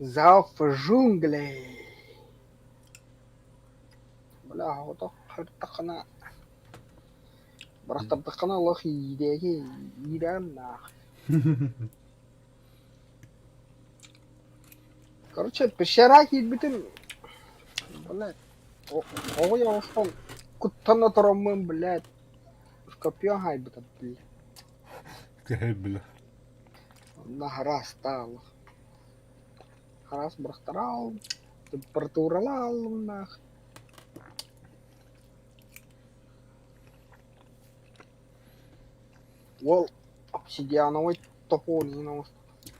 Зов джунглей. Бля, оҕотох ыртаххына, бырахтардаххына олох иирээки иирээн наах. Короче, пещера киирбитим, блядь, оҕуй оҕустан куттана тураммын, блядь, скорпион хаайбыта, блядь. Кэһэй бile. Онно хараастаалах. Хараас бырахтараал, температуралааллымнаах. Уол обсидиановый топор иһин оҥостубут.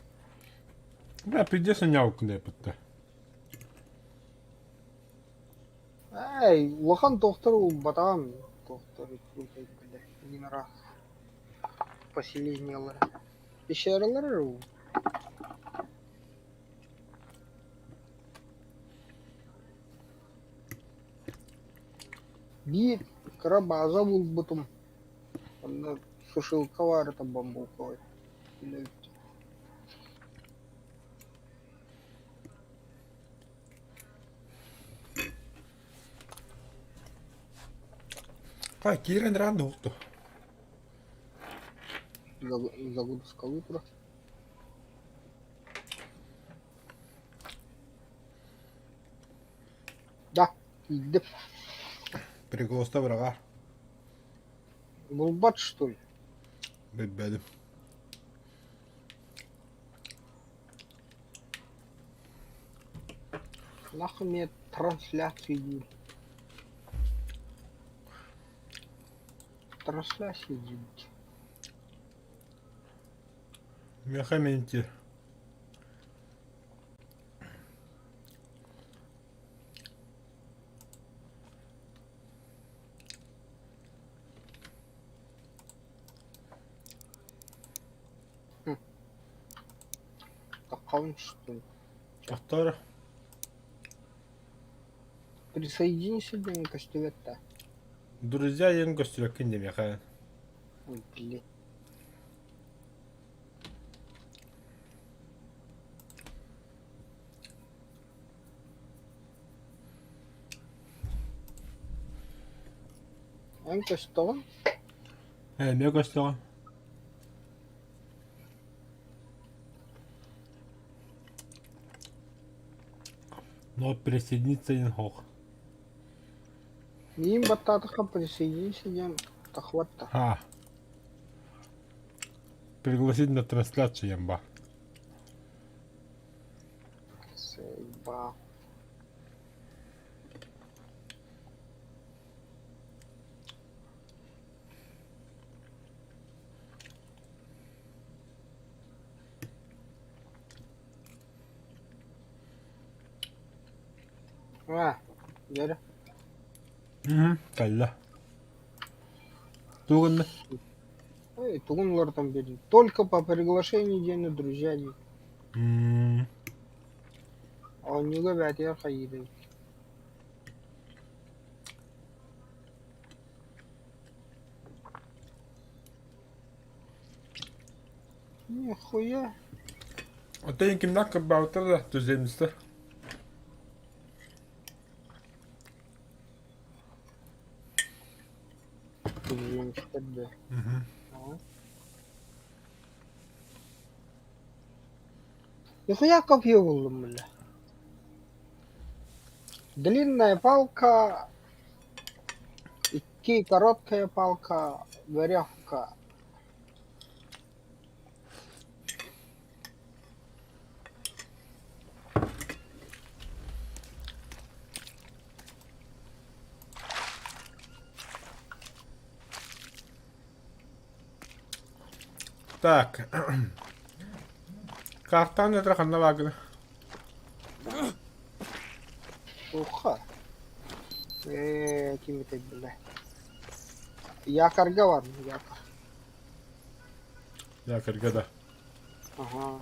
Бля, пиздец анньаабыккын диэппиттэр. Эй, улахан туохтар уурбатаҕым, туохтар бile, минерал поселениелара. Пещералар эрэ уу. Биир кыра база булбутум, онно сушилка баар этэ бамбуковай. Хай, киирэн рано уһукту. Загрузка утро. Да, киирдим. Приколоста быраҕа. Булбат что ли? Билбэтим. Нахуй мне трансляции диир. Трансляция диибит. Миэхэ менти. Аккаунт что ли? Тохтоор. Присоединься диэн көстүбэт да. Друзья диэн көстүбэккин диэмиэхэ. Ой, блин. Эн көстөҕүн? Ээ, эмиэ көстөҕүн. Но присоединиться диэн суох. Миин баттаатахха присоединиться диэн тахват да. А. Пригласить на трансляцию диэн баар. Заебал. А, дьэ Мм, кэллэ. Тугун Ой, тугун уларытан биэрдим. Только по приглашению диэни друзья диир. Мм. Оонньууга бээтигэр хайыырый? Нихуя. Оттон кимнээх кырбаабыттар да туземецтэр? Туземецтэр да. Нихуя копье буллум, бля. Длинная палка, икки короткая палка, веревка. Так. Картан өтөр ханна баагына? Туха. Ээ, ким этэй бile. Якорьга бар, якорь. Якорьга да. Аха.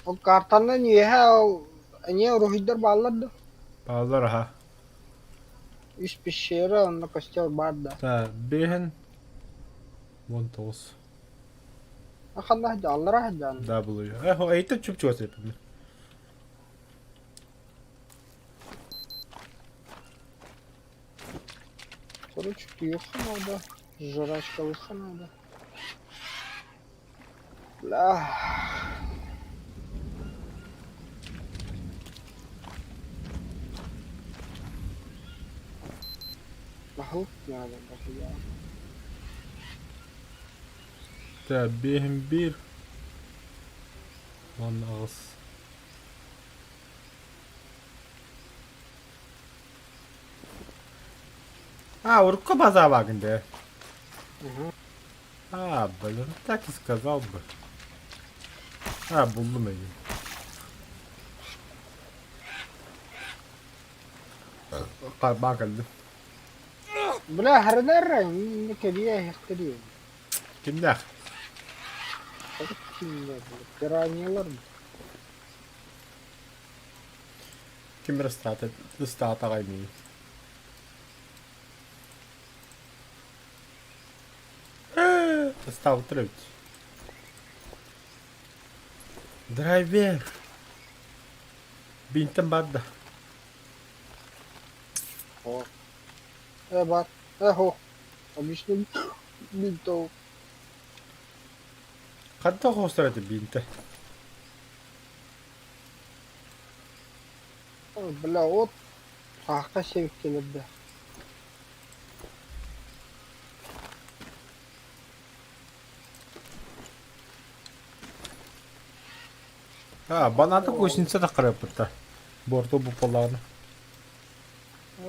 Ол картанан үөһэ ол эмиэ уруһуйдар бааллар да? Бааллар аха. Үс пещера, онно костер баар да. Та, бэһин 19. Ханна сылдьа аллара сылдьаҕын? W. Эйтэн чуп-чугас эппин. Короче, киһиэхэ наада, жрачкалыахха наада. Бля. Баһылык наада, баһыйа. Так, биэһин биир уонна аҕыс. А, урукку базаабагын дээ. Угу. А, блин, так и сказал бы. А, буллум эйигин. Харбаан кэллим. Бля, хренер, не кэбиэ иһэхтэрий. Кимнээх? Пираньялар. Ким ыстаата ыстаатаҕай миигин? Ыстаабыттар эбит. Драйвер. Бинтэн барда. О. Э, бар. Эхо. Обычно бинтов. Хантан хоһустар этэ бинтэ? Бля, от хаахха сиэбиккэлэрдээх. А, баната кузница таххарыаппыта. Буорту буппалаҕына.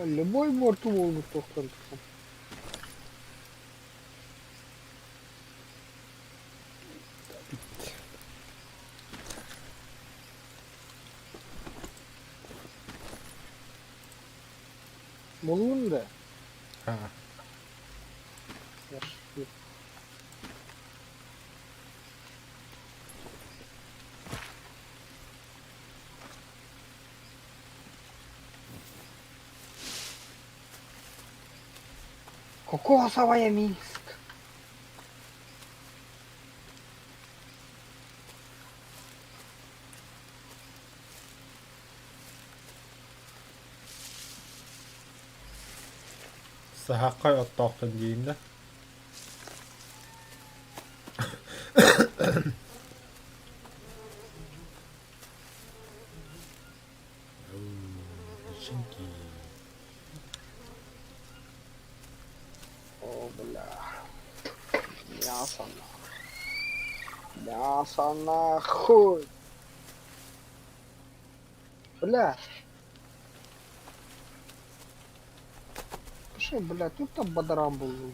Любой буорту буолбут туохтан тахсан. Буллум да? А, Кокосовая Минск. Саһаххай оттоохтон диэйим да. О, бля. Мясо нахуй. Мясо нахуй. Бля. Слушай, бля, тут там бадарам был.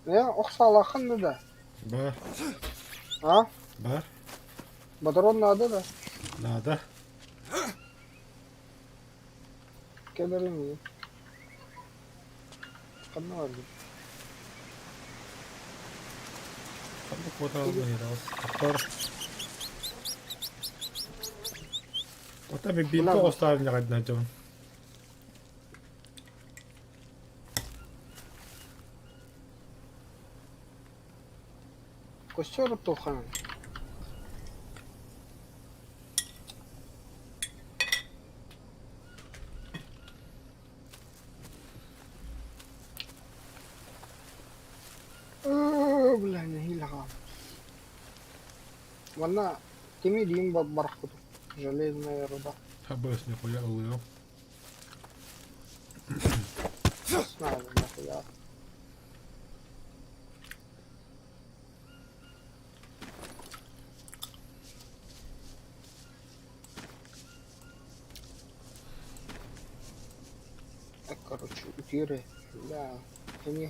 Э, охсалахын да. Бар. А? Бар. Батарон надо да? Надо. Кэлэрин Ханна барбыт? Ханна куоталаһыраҕас. Тохтоор. Ота мен бииргэ оҕустаабын дьаҕайдына дьон. Костер тухан. Бля, нэһиилэ хаалбыт. Манна кими диин барахпытый? Железная руда. Хабыс нихуя ылыам. Знаю, нахуя. Так, короче, утире. Бля, эмиэ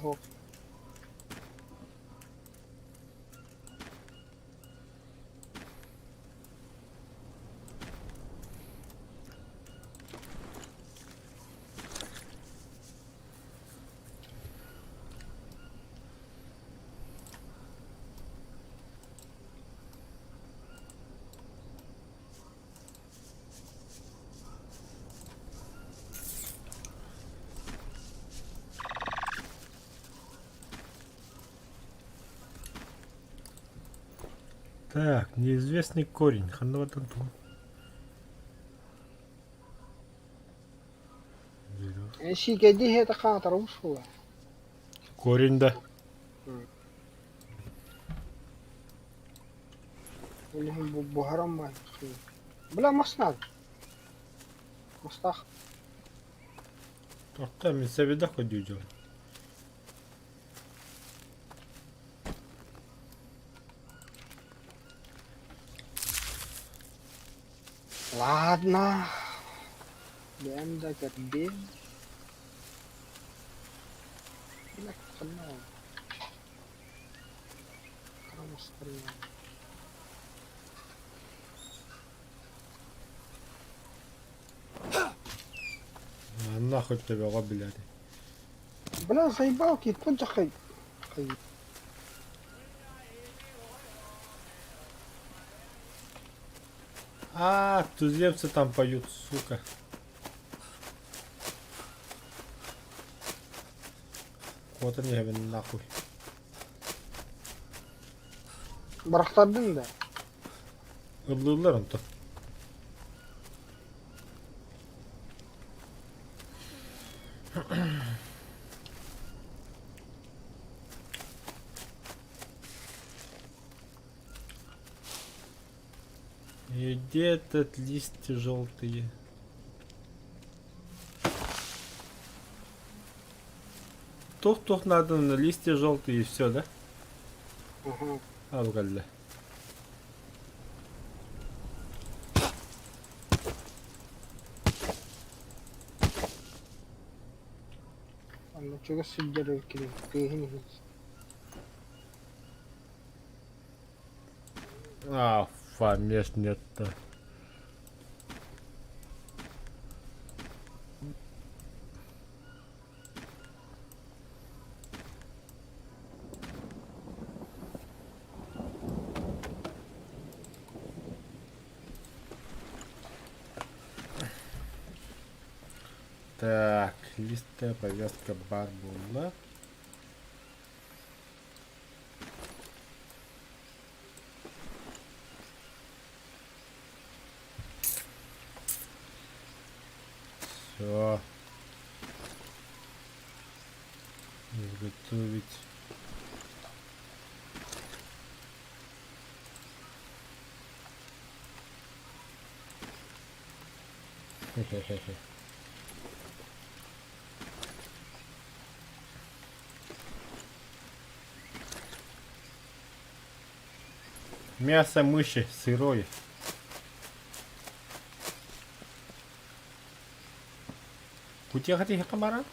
Так, неизвестный корень. Ханна бардан тугун? Сиикэйдии иһиэтэххэ аҥатарабыт суола. Корень да. Ол иһин буһаран баай. Бля, мас надо. Мастаах. Тоқта, мин сэбидэх көрдүү дьон. Ладно. Бэйэм да кэрдиим. Бля, ханна ол? Хара мастарынан. Нахуй төбөҕө билэри. Бля, заебал кииппин дьахай. А, туземцы там поют, сука. Вот они говорят, нахуй. Бырахтардыҥ да? Ыллыыллар онтон. И где этот листья желтые? Тух-тух надо на листья желтые и все, да? Угу. А, кэллэ. Онно чугас сылдьар кини тыаһын иһин. А, фамес нет-то. Так, листая повязка барбула. Все. Изготовить. Хе-хе-хе. Мясо мыши сырое. Кутеха комара?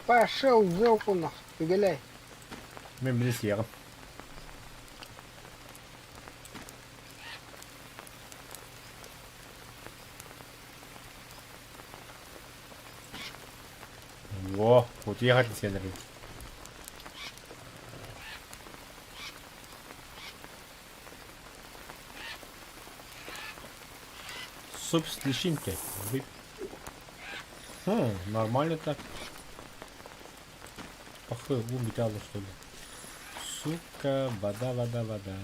Пошел в жопу нах, түгелей. Мен биле сиэҕим. Во, кутуйаҕа сиэнэрин. Суп с личинкой. Вы... Хм, нормально так. Похуй, убитало что ли. Сука, вода, вода, вода.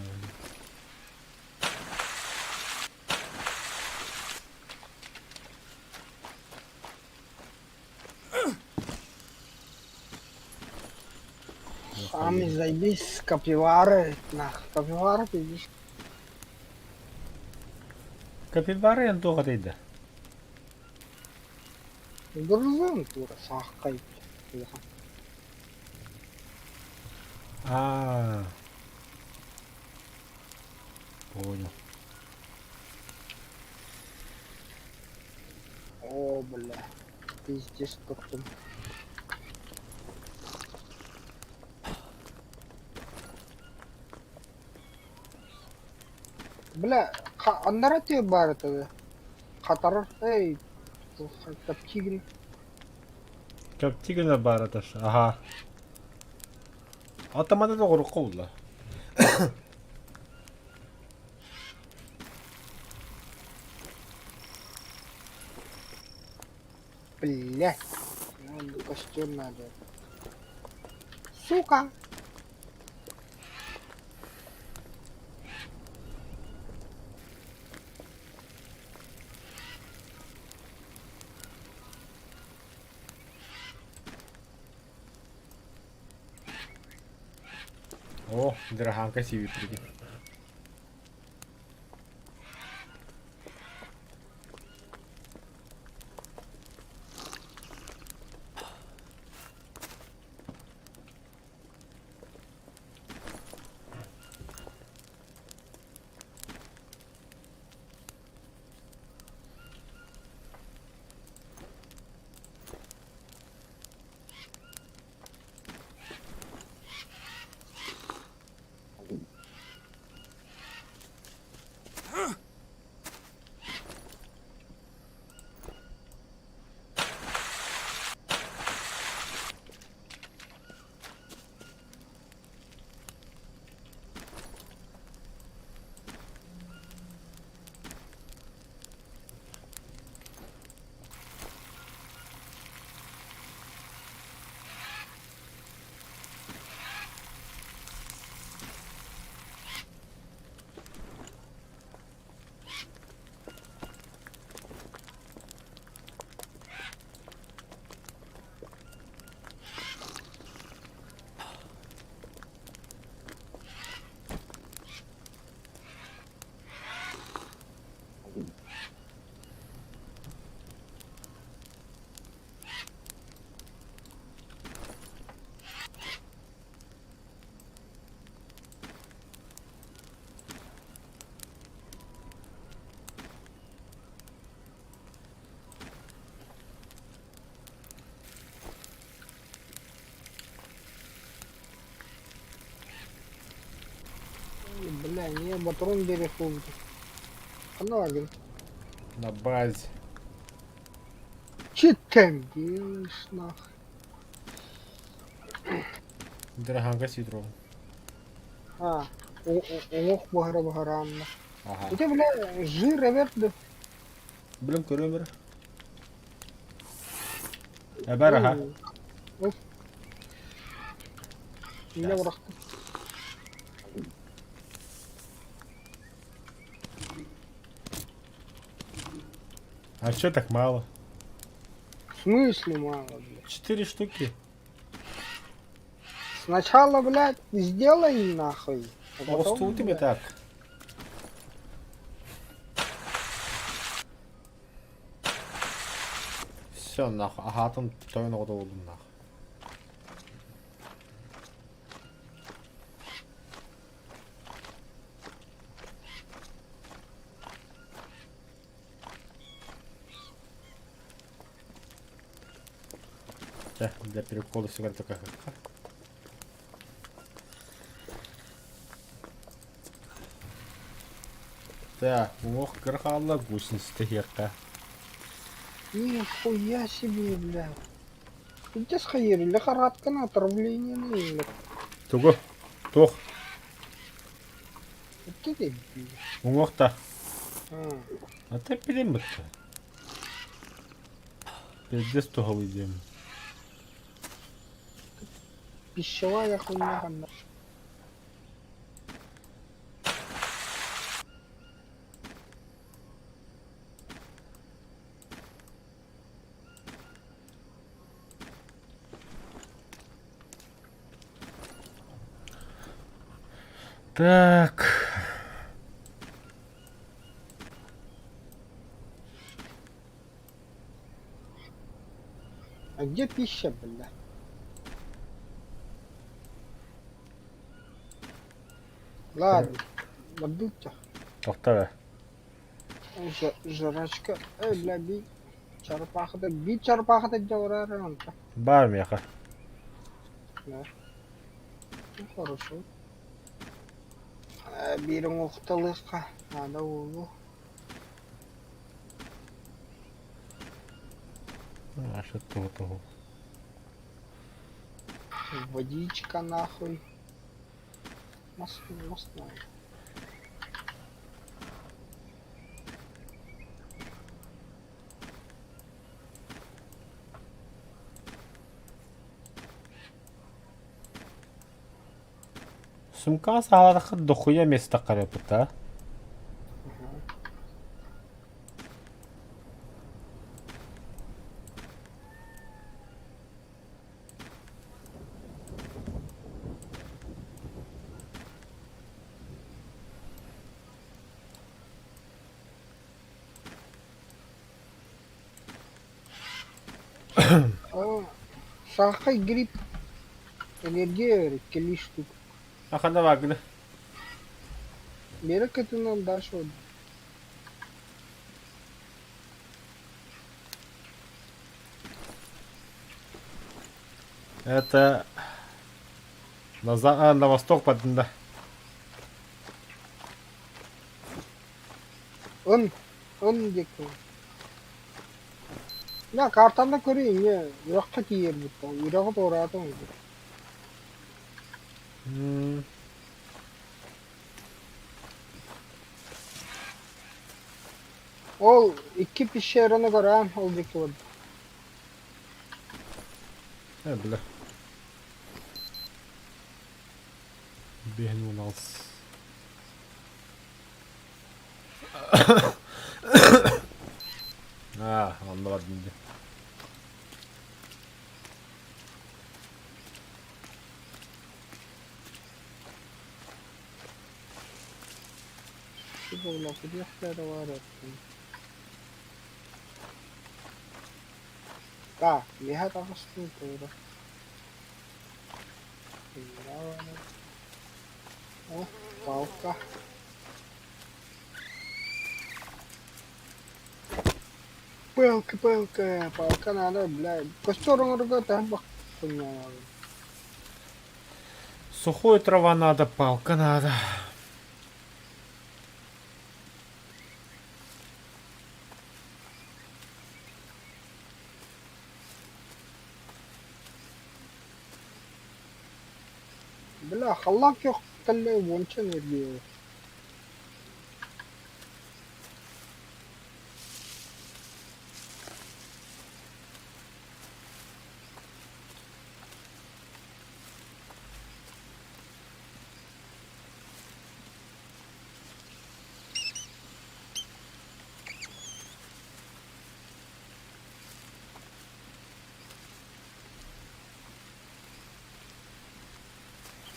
Сами заебись, капивары, нах, капивары пиздишь. Капибара эн туох этэй да? Грызун тура сааххай улахан. Аа. Понял. О, бля, пиздец туттум. Бля, аннара тиэ баар этэ хатарар эй Коптигин. Коптигина баар этэ аха. Атамана да оҕорукка булла. Блять, костер надо. Сука! О, дыраһааҥка сиибит прикинь. Бля, не, батрон берег Ханна На базе. Че там делаешь, нахуй? Дыраһааҥка ситров. А, уҥуох буһара буһараанна. Ага. Ити, бля, жир эбэр да? Блин, көрөм эрэ. Эбэр аха. Меня бырахтым. А чё так мало? В смысле мало, блядь? Четыре штуки. Сначала, блядь, сделай нахуй. А потом, Остуу тебе блядь, так. Все нахуй. Аһаатын тойон оҕото буоллум нахуй. Чэ, для перекола сигарета каһыахха. Так, уҥуох кыра хаалла гусеница иһиэххэ. Нихуя себе, блядь. Где схаери? Лихорадка отравление или Тугу? Туох? Вот это Уҥуохта. А, А ты билиммит. Пиздец туһалыы диэн. Пищевая хуйня ханна. Так. А где пища, бля? Ладно, добыл тебя. Тохтоо. Жрачка. Эй, бля, би. Чарпахата, би чарпахата дьаурара онта. Баар миэхэ. Да. Ну, хорошо. Биир оҥоһукталыахха наада буолуо. А что того. Водичка нахуй. Мост, мост Сумка саҕалаатахха дохуя место харыппыта. Саахай грипп энергия иккилии штук. А ханна бааргына? Биэрэ кытынан дальше вот. Это на, за... а, на восток да. Ын, ын диэки. Да, картаны көрүү инньэ үрэххэ тиийэрбит үрэҕи туораатым Ол икки пещераны көрөөн ол диэки барда. Э, бля. Биэһин уон алыс. Аа, онно бардым дии. Да, миэхэ таҕыстым туора. О, палка. Палка, палка, палка надо, блядь. Костер оҥорорго таһын Сухой трава надо, палка надо. Бля, халлаан күөх кэллэ уонча энергия.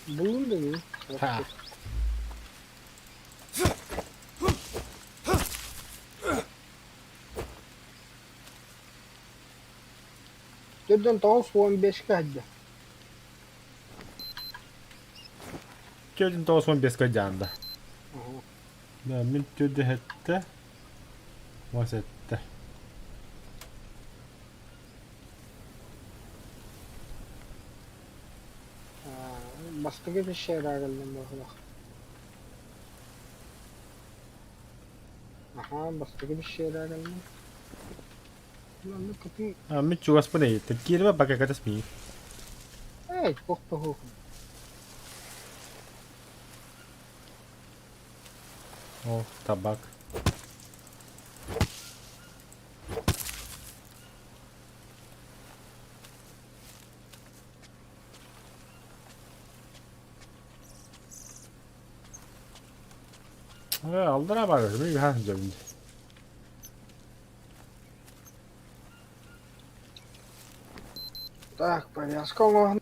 Буллум дии Ха. Төрдөн 95-кэ сылдьар. Төрдүн 95-ка дьаанда. Да, мин төрдү сэттэ, уон сэттэ. Бастакы пещера кэллим быһыылаах. Аһаа, бастакы пещера кэллим. А, мин чугаспын эйиттэн. Киирбэ бака кэтэс миигин. Эй, туох да суох. О, табак. Э, алдыра баар, мин үһэ сылдьабын. Так, повязка оҥоһун.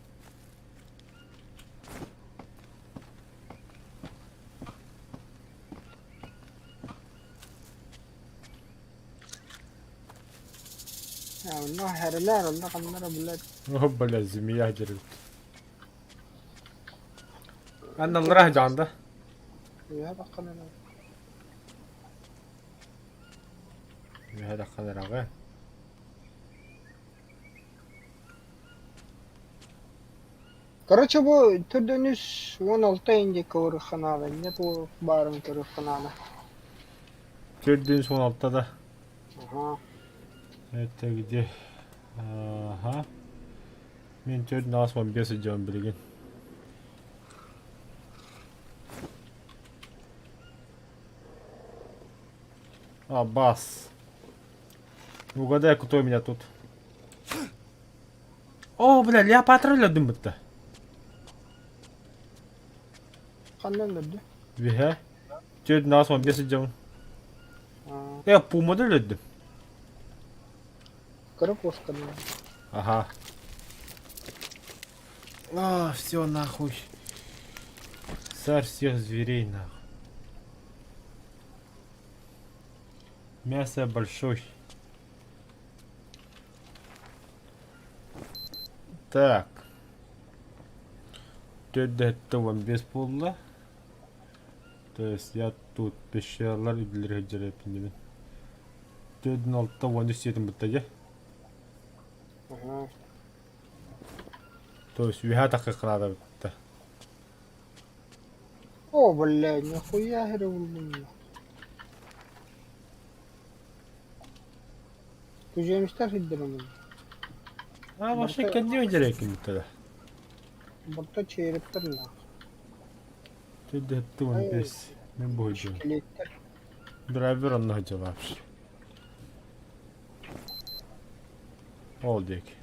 Онно хэрэлэр, онно ханна эрэ блядь. О, бля, змея дерут. Анналара дьаанда. Үөһэ таххан эрэ. Үөһэ таххан эрэҕэ. Короче, бу төрдөн үс 16 индика ырыхханаада, инньэ туох баарын көрүөххэ Төрдүн 16 да. Ага. Это где? Ага. Мин төрдүн 85 сылдьабын билигин. А, бас. Угадай, кто у меня тут. О, бля, Леопатра өлөрдүм бытта. Ханна өлөрдө? Үһэ. Төрдүн 85 сылдьабын. Э, пумада өлөрдүм. Кыра кошканы. Ага. А, все нахуй. Царь всех зверей нахуй. Мясо большой. Так. 475 буолла. То есть я тут пещералар үрдүлэр сылдьар эбиппин 463 сиэтим бытта дьэ. Ага. То есть үһэ атахха бытта. О, бля, нихуя говорю, Туземецтэр сирдэрин А вообще кэннии дьэрэкин бүттэ. Барыта черептэр нах. 475 мен буһуйдум. Скелеттер. Драйвер онно сылдьар вообще. Ол диэки.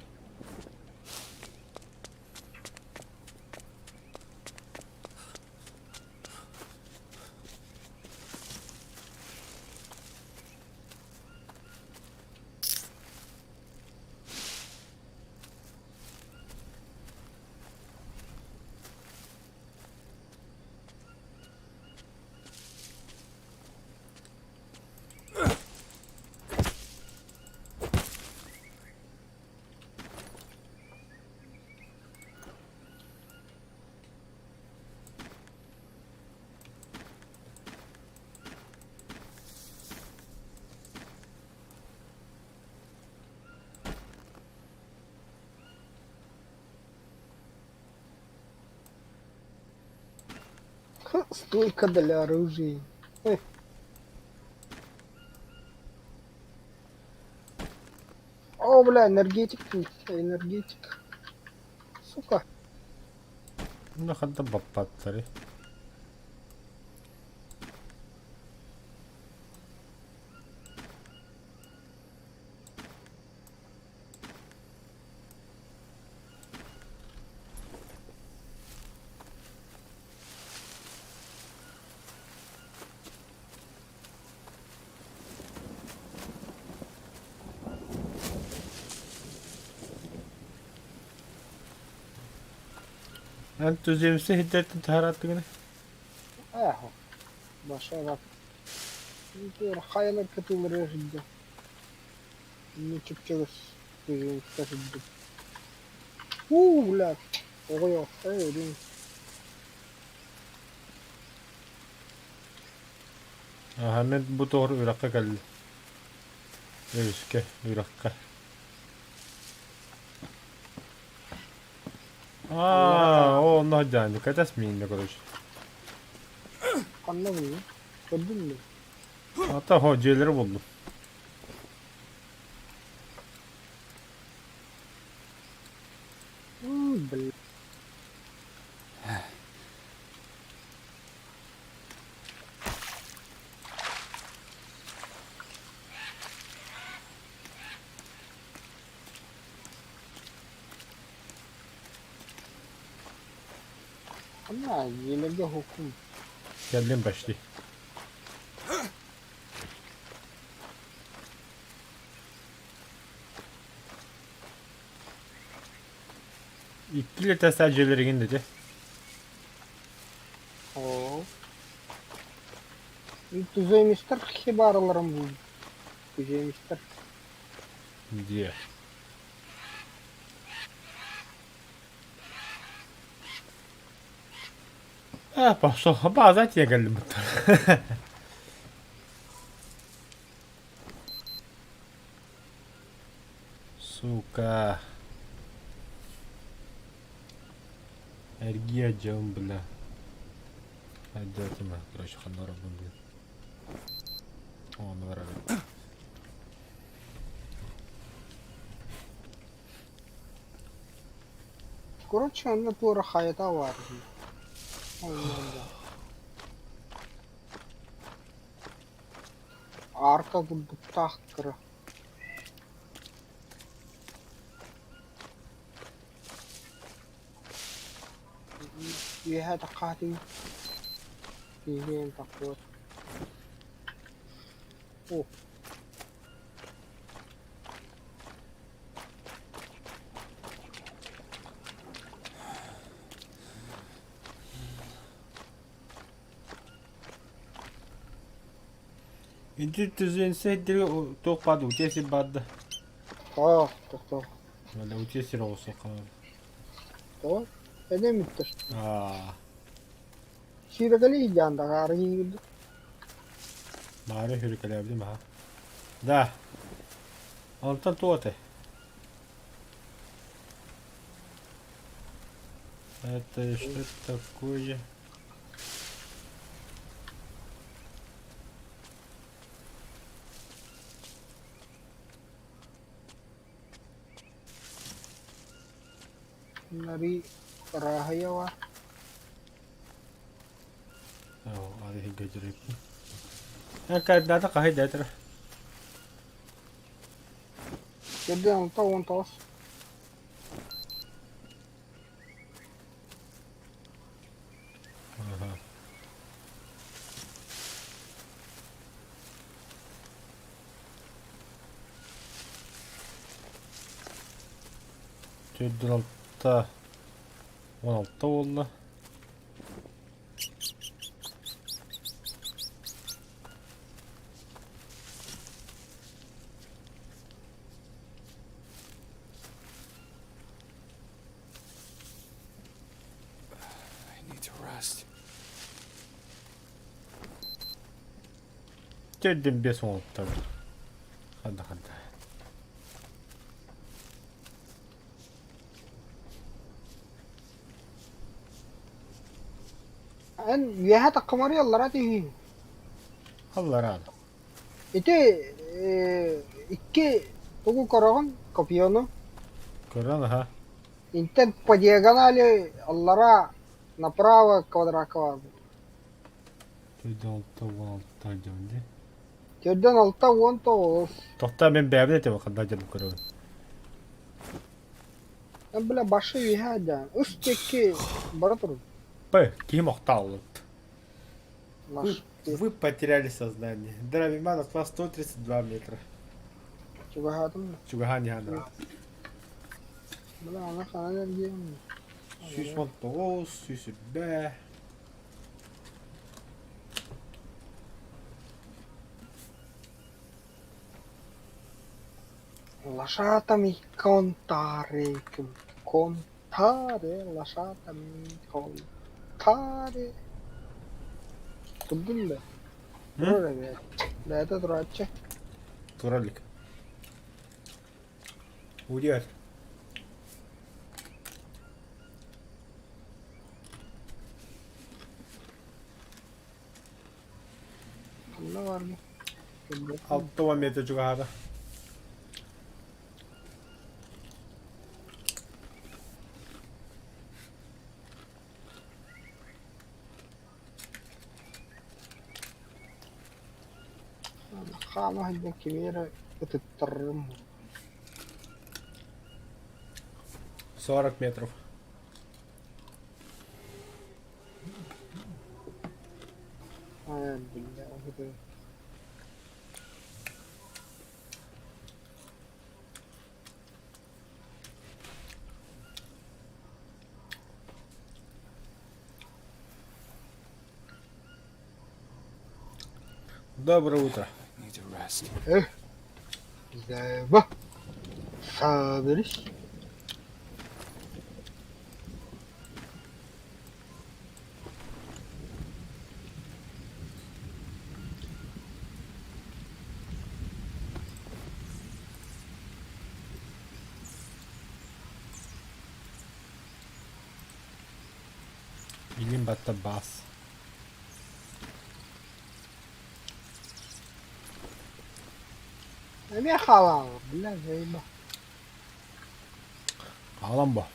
Стойка для оружия. О, бля, энергетик, энергетик. Сука. Ну ханта баппаттары. Эн туземцы хиттэртин таһарааттыгына? Эхо. Башарап. Хайалар кытылары сылдьар. Чыпчыгыс туземецтэр сылдьар. Уу, бля. Оҕо ой, Аха, мен бу тоҕор үрэххэ кэллим. Өрүскэ, үрэххэ. Аа, оо, онно сылдьаанньа, кэтэс мииннэ, короче. Ханна буллуҥ? Көрдүҥ дуо? Ата, хо, дьиэлэри буллум. Бля. Ханна дьиэлэргэ хукум. Кэллим почти. Икки литр дьиэлэригин дэтэ. Оо. Туземистэр хибараларын бул. Туземистэр. Где? А, пошел. База тебе кэллим Сука. Эргиэ дьон, бля. Обязательно, короче, ханна блин. О, ну Короче, онно туора хайата баар дии. Арка курдуктаах кыра. Үөһэ таххаатыҥ киһиэн таххуот. О, Ити түзүнсэйдири туох баады утиэ сир баады. тоох, тоох. Валя утиэ сир оҕусуохха. Тоҕо? Эдэмиттэр. Аа. Сүүрэкэлии сылдьаан даҕаары киирдим. Маары хүрүкэлээбитим аха. Да. Онтон туох этэй? Это что такое? Нари ырааһыйаҕа Координата хаһый да этэр? Төрдүн 69. Төрдүн алта 16 буолла. I need to rest. Төрдүн 5 16 Ханна ханна. Эн үөһэ таххымарый аллара түһүү. Аллараа. Ити икки тугу көрөҕүн копьену? Көрөн аха. Интэн по диагонали аллара направо квадракка баар. Төрдүн 6 16 дьон дии. Төрдүн 69. Тохтоо мен бэйэбин этэ ханна дьон көрөбүн. Эн бля башы үөһэ дьаан. Ус диэки бара турун. П, киһим охтааллыбыт. Наш Вы потеряли сознание. Дровиман от вас 132 метра. Чугаһаатым да. Чугаһаан иһэн Бля аны ханан эргийэм. 119, 120. Лошатами контаре, контаре, лошатами контаре. Турдун да? Турар эбээт. Бэйэтэ турааччы. Турар илик. Удиар. Ханна баарый? 60 метр чугаһаата. Хаама сылдьан кими эрэ ытыттарарым 40 метров. Ээ, биллэ, ол Доброе утро. I need to rest. Э, заеба. Соберись. Илин батта бас. Эмиэ хаалаабыт, бля, заеба. Хаалан бо.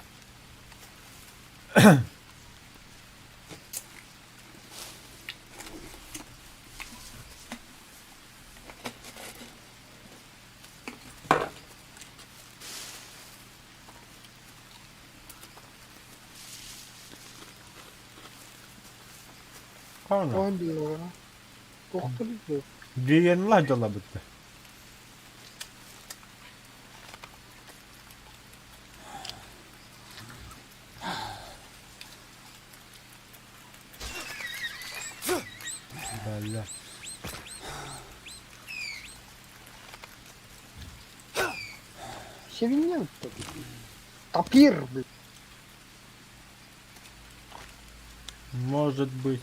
Хаана. Тоҕо диэҕэ Туохтан диэ Диэнла дьалабытта. Бэллэ. Сибинньэ бүттэ. Тапир, блин. Может быть.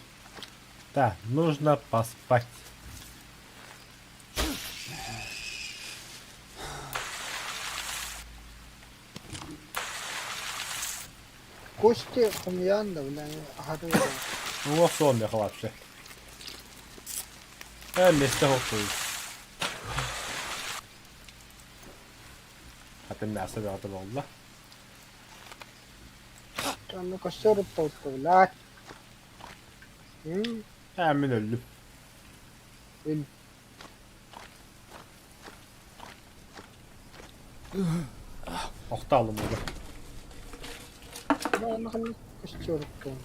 Да, нужно поспать. Кости хомуйан да, бля, аһары Уҥуох суол миэхэ вообще. Ээ, миэстэ суох Атын мясо бөҕөтө буолла. Онно костер ыппалта, блядь. Ээ, мин өллүм. Өл. Охтаалым буга. Онно ханна костер ыппын.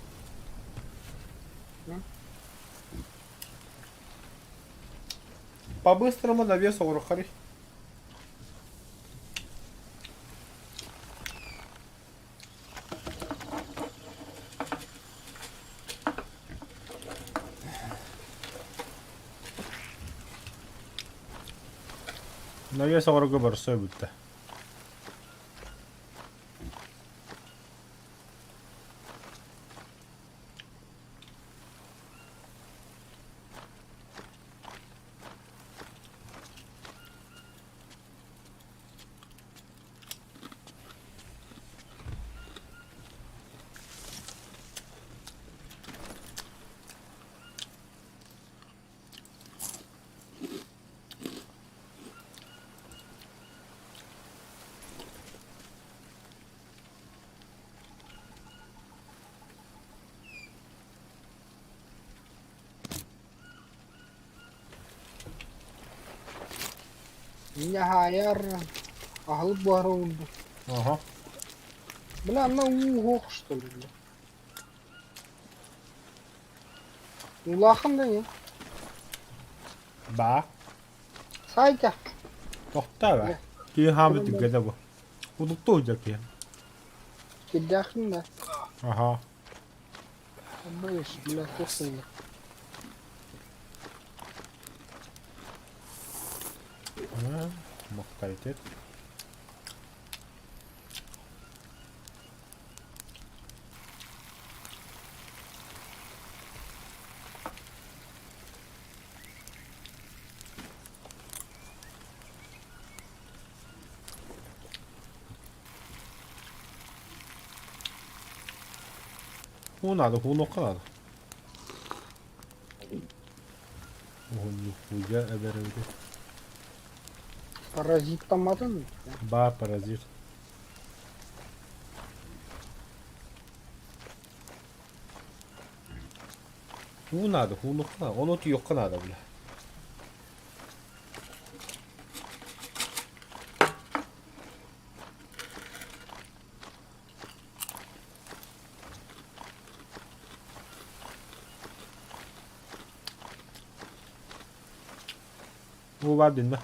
По-быстрому навес оҥороххорий. Навес оҥорорго барсыа бүттэ. Ньаһаайар аһылык буһара уурбут. Аха. Бля, анна уу суох что ли, бля? Улахан да не? Баа. Саайда. Тохтоо баа. Киһи хаамыт түргэнэ бу. Утуктуу сылдьар киһи. Кирдээхпин да. Аха. Боюсь, бля, туох Мохтаритет. Уу наада, уунуохха наада. Уһунньуккуйга эбэр эбит. Паразиттамматын? Баа паразит. Уу наада, уунуохха наада. Ону утуйуохха наада бля. Уу баар диннэ.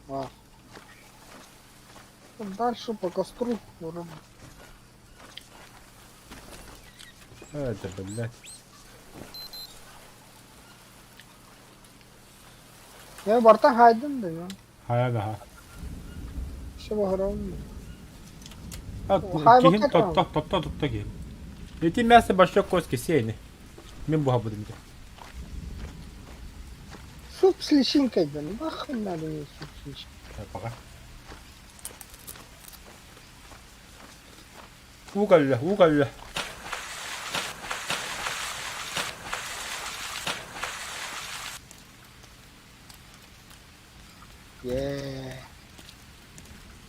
А. Дальше по костру. Это, блядь. Я барта хайдым да я. Хайа да. Все огромное. Киһин тотто, тотто, тотто киһин. Ити мясо большой коски сеяни. Мин буһабытым дии. Суп с личинкой, да нахуй надо мне суп с личинкой. Пока. Уу кэллэ, уу кэллэ. Е.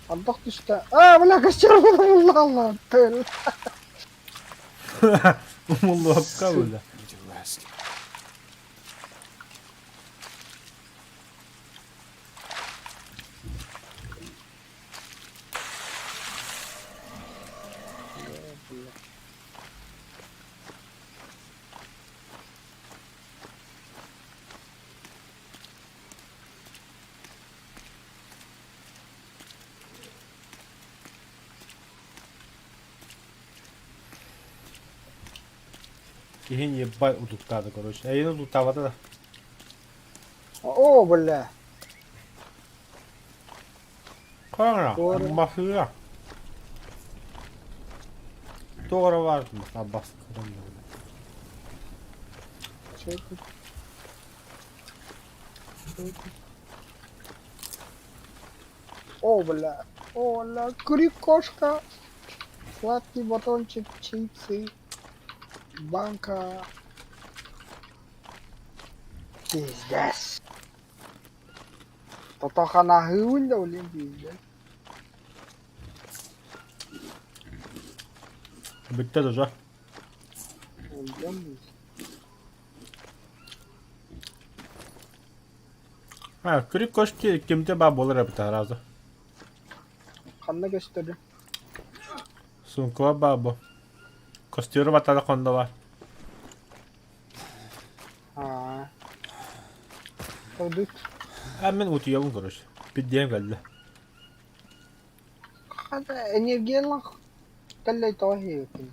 Ардах түстэ. Аа, бля, костер умулла тыл. Умуллуохха бля. Need to rest. Киһин ебать утуктаата короче. Эйин утуктаабата да. О, бля. Хаҥа, Туора. мафия. Туора баар абас. Что это? Что это? О, бля. О, бля. Кури-кошка. Сладкий батончик, чипсы. Банка. Пиздец. Тотоханаһыыбын да блин пиздец. Бүттэ даже. Өлдем. А, крик кошки кимте баа буолар эбит сразу. Ханна көстөрү? Сумкаба баа бу. Костюру батара хонно бар. Аа. Ордук. А мин утуйабын короче. Пиддиэм кэллэ. Хата энергиялаах тэллэй тоҕо иһиэбиккин?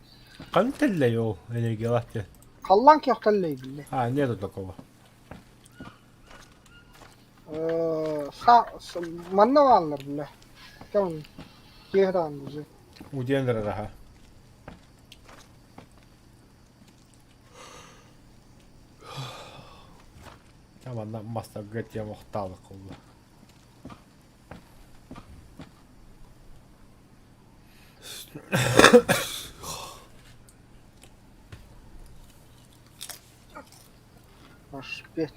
Ханна тэллэй ол энергиялаах диэн? Халлаан киэх тэллэй биллэ. А, нету такого. Са манна бааллар биллэ. Кэм киэһэ даҕаны уже. Утуйан эрэр аха. Манна мастарга тиэм охтаалык холла. Аж пять.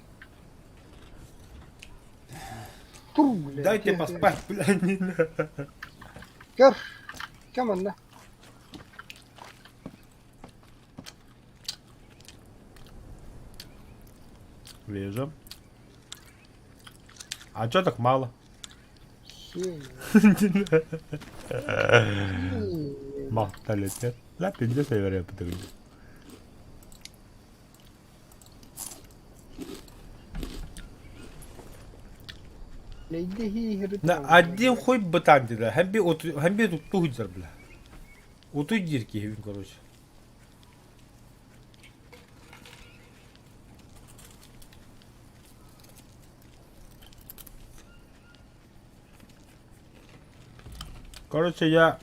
Тур, блядь. Дайте поспать, бля, не надо. Көр. Кэм онно? Вижу. А чё так мало? Махталете. La пиздец, я говорю, На один хуй бытан дида. Хәмби хәмби тутту хуйдзар бля. Утуй диир киһибин короче. Короче, я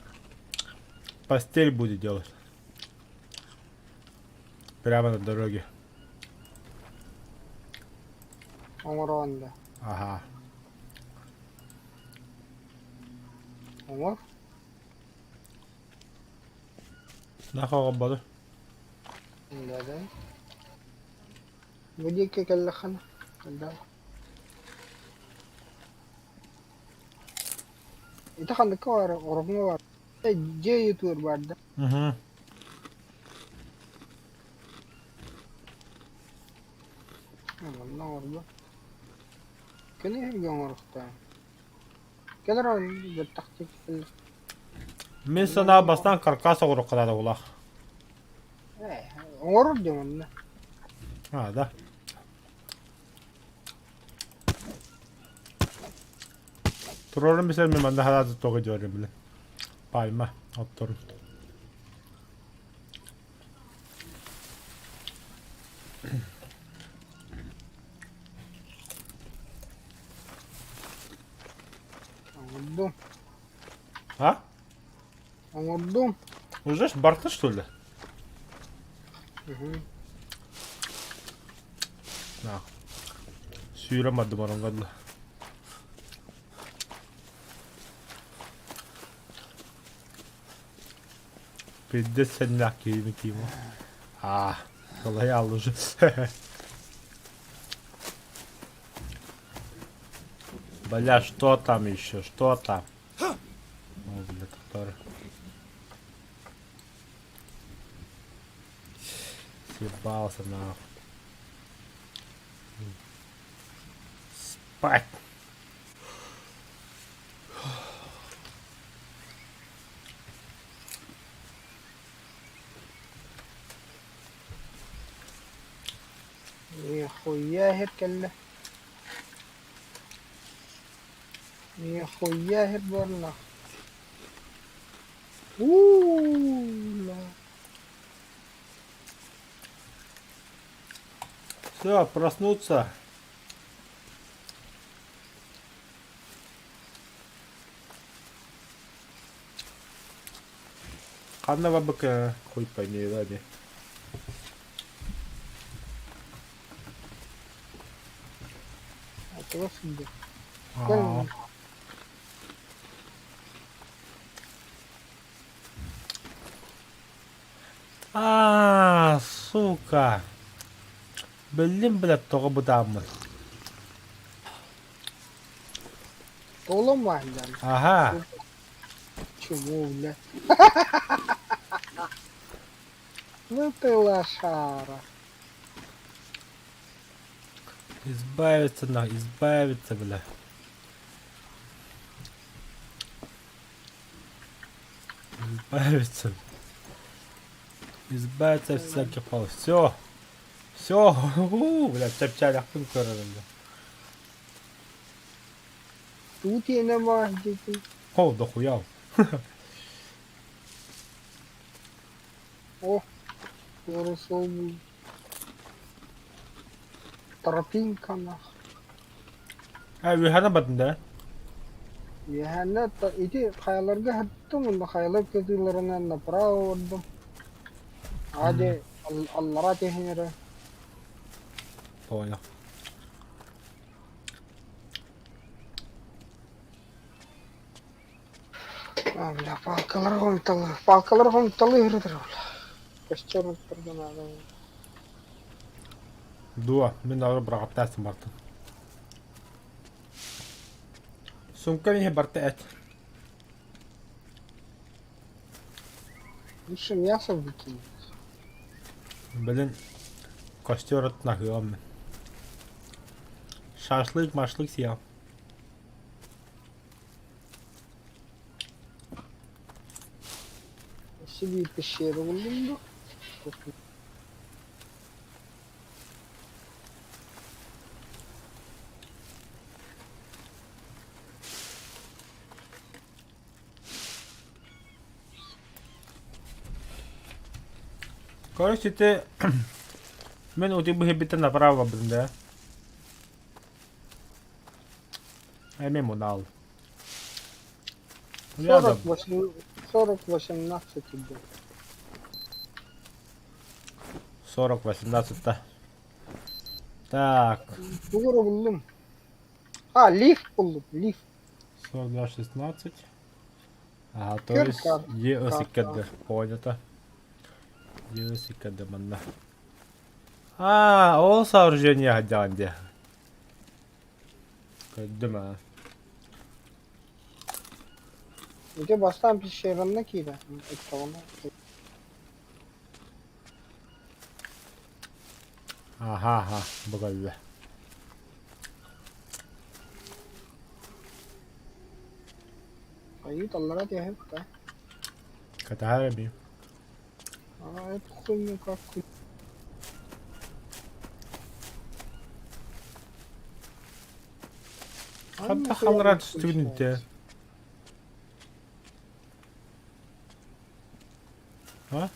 постель буду делать. Прямо на дороге. Оҥороон да. Ага. Оҥор. Нахуй буду. Да-да. Бу диэки кэллэххинэ да. Ити ханныкка баар, ороҥҥо баар. Дьиэ ютугар баар да. Угу. Манна оҥорбо. Кини иһиргэ оҥоруохтаах. Кэлэр бэттэх Мин санаа бастаан каркас оҥоруохха наада булах. Ээ, оҥорор диэн онно. А, да. Турорун билсэр мин манна харааты тоҕо дьуорум билэ. Пальма отторун. Оҥордум. А? Оҥордум. Уже ж барта что ли? Угу. На. Сүүрэн бардым ороҥҥо дылы. Пиздец сэннээх киһини киимо. А, Лоял уже. Бля, что там еще? Что там? О, бля, который. Съебался нахуй. Спать. Нихуя иһэр кэллэ. Нихуя иһэр буолла. Уу-ла. Все, проснуться. Ханна бабыка хуй пойми, да, не. сылдьар. Кэл Аа, сука. Биллим, блядь, тоҕо бытааммын. Толом баайдан. Аха. Чего, блядь? Ну ты лошара. Избавиться, на, избавиться, бля. Избавиться. Избавиться от всяких пал. Все. Все. Бля, чапчалякпын көрөрүм. Тут я не маждите. О, дохуя. О, Яросовый. Тропинка нах. А, үһәнэ бардын да? Үөһээннэ ити хайаларга сыттым уонна хайалар кытыыларынан направо олордум. Аадьы аллараа түһэн эрэ. Понял. А, бля, палкалар хомуталы, палкалар хомуталы ыһырытыр бля. Костер оттарга наада. Дуо, мин ары быраҕаттаасым бартын. Сумка иһэ барта эт. Лучше мясо выкинуть. Блин, костер оттнаһыам мин. Шашлык, машлык сиэм. Себе пещеру буллум дуо? Короче, ты... Мин утуйбут направо блин, да? Эмиэ мунал. 48, 40-18 идет. 40-18 Так. Тугура буллум. А, лифт буллум, лифт. 42-16. Ага, то есть ЕСКД. Понято. ЕСКД манна. А, ол сооружение дьаан дии. Көрдүм аа. Ити бастаан пещеранна киирэ ыккаҕына Аха аха, бу кэллэ. Айыы таллара түһэбит да. Катаһар эбии. А, эту хуйню как хуй. Ханна халларан түстүгүн интэ? А?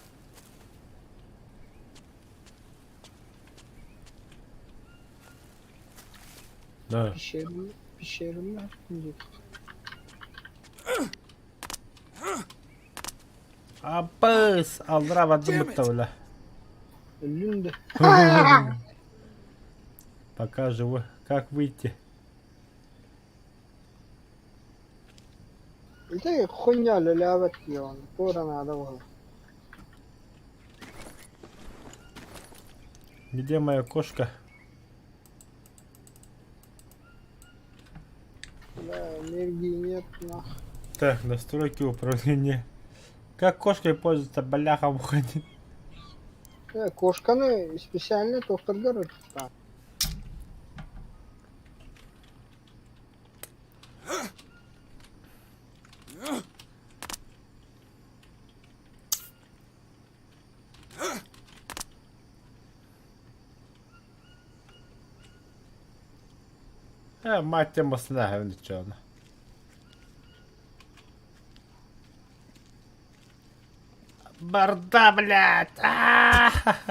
Да. Пещеру, пещеру Абыс! Аллара бардым Damn it. бытта Өллүм да. Пока живу. Как выйти? Ити хуйня үлэлээбэт диэҕин, туох эрэ наада буолар. Где моя кошка? Да, энергии нет, нах. Так, настройки управления. Как кошкой пользоваться, бляха уходит. Кошканы специально тохторгар ытыктаах. Э, мать темасына ничего. Барда, блядь! А-а-а!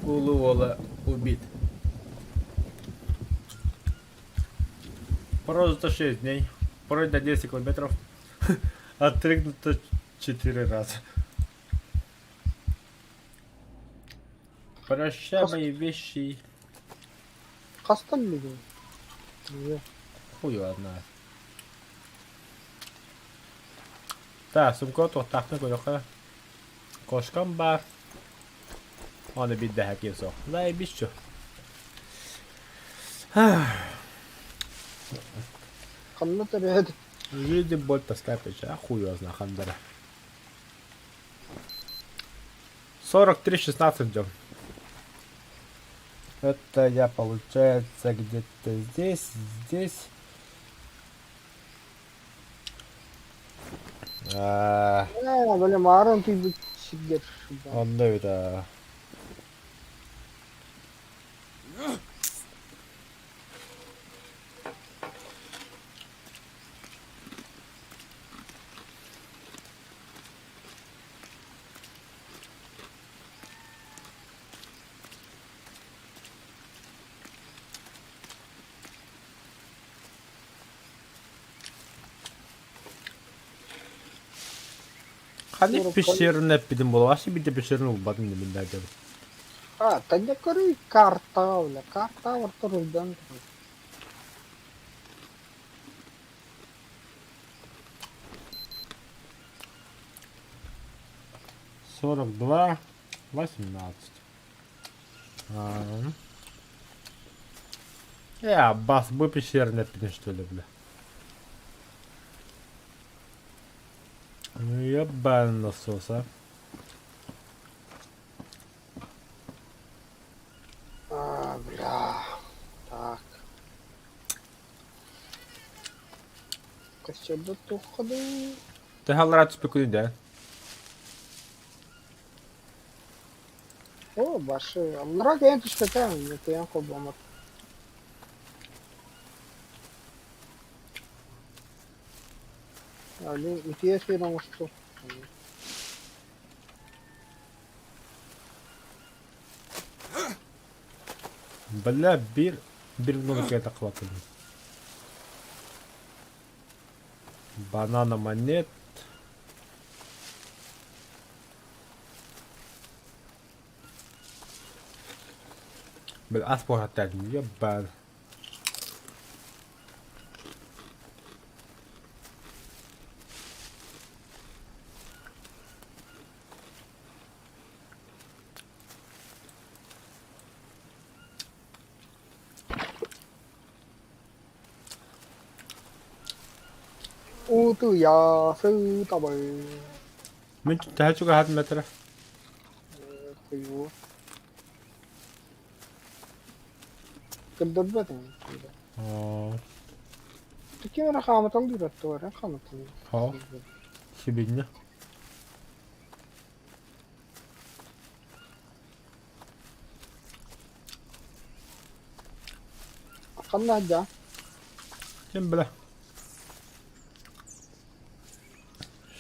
Улуу уола убит. Прожито 6 дней. Пройдено 10 километров. Отрыгнуто 4 раза. Прощай Хас мои вещи. хастан билиҥ? Хуй его знает. Так, сумка туохтаахтан көрүөххэ. Кошкам баар. Оны биирдэһэ киһи суох. Заебись чё. Ханна төрөөт? Жизнь боль тоска печаль. А хуй его знает, хандара. 43.16 идем. Это я, получается, где-то здесь, здесь. А, Ээ, били мааран тиийбит сиргэр онно эбит аа. Ханнык пещераны эппитим буолуо, биирдэ пещераны булбатым дии мин да дьон. А, та не көрүй карта, бля, карта ортор уйдан. 42, 18. А. Э, бас, бу пещераны эппитим что ли, бля. Ну ебан насос, а. А, бля. Так. Костюм тухады. Ты халлара түспүккүнүй да? О, башы. Аллара кэйэн түспэтэ, кэйэн холбоммут. Али, үтүө сир оҥосту. Бля, биир биир ноль таххыбаккын. Банана монет. Бля, ас буһаттаатым, ебан. Утуйа сытабын. Мин төһө чугаһаатым этэрэ? Хуйу. Көрдөрбөт Оо, Ким эрэ хаамыталыыр туора хаамыталыыр. Хоо, сибинньэ. Ханна сылдьа? Ким бля?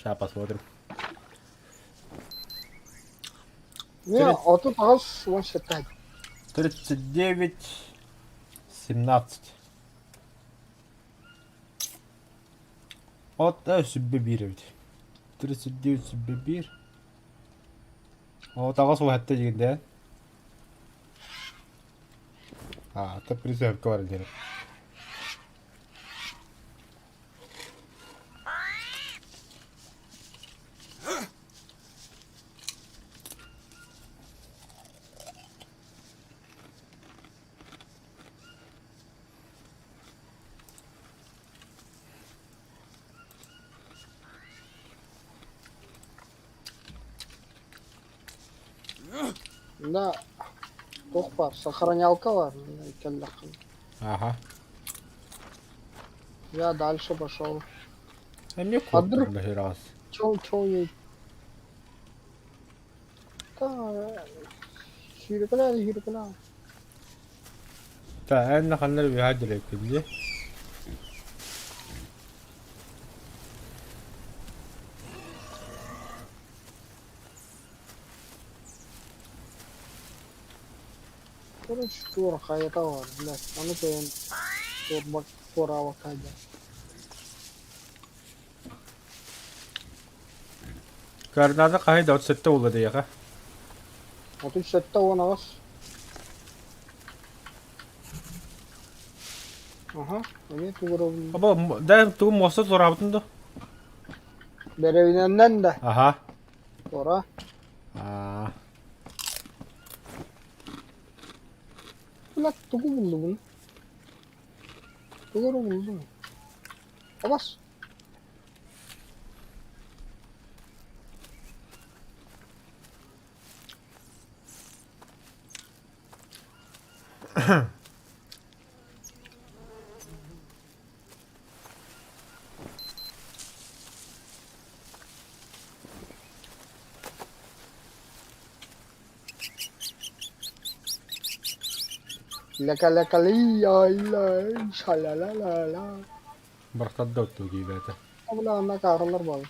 Ща посмотрим. Мин 38 17. 39, 17. От сүббэ биир эбит. 39 сүббэ биир. О, таҕыс уһатта дьигиндээн. А, это призывка бар диэн. Да, туох баар, сохранялка баар, кэллэххин. Ага. Я дальше пошел. А мне А вдруг- кот раз. Чё, чё я... Да, сүүрүкэлээ, сүүрүкэлээ. Та эн ханнар үһэ дьирэккин Короче, туора хайата баар, блядь. Аны кэлэн туорбак туораабакка дьэ. Координата хаһый да 37 буолла диэхэ. 37 18. Аха, эмиэ тугуробун. Аба, да тугу муоста туораабытын да? Бэрэбинэннэн да. Аха. Туора. Аа. Бля, тугу буллубун? Тугу эрэ буллум. Абас. Лэкэ-лэкэлий-ай-лай, ша-ля-ля-ля-ля. Барахтарда оттуу киибээтэ. Бля, онно кааралар буолла.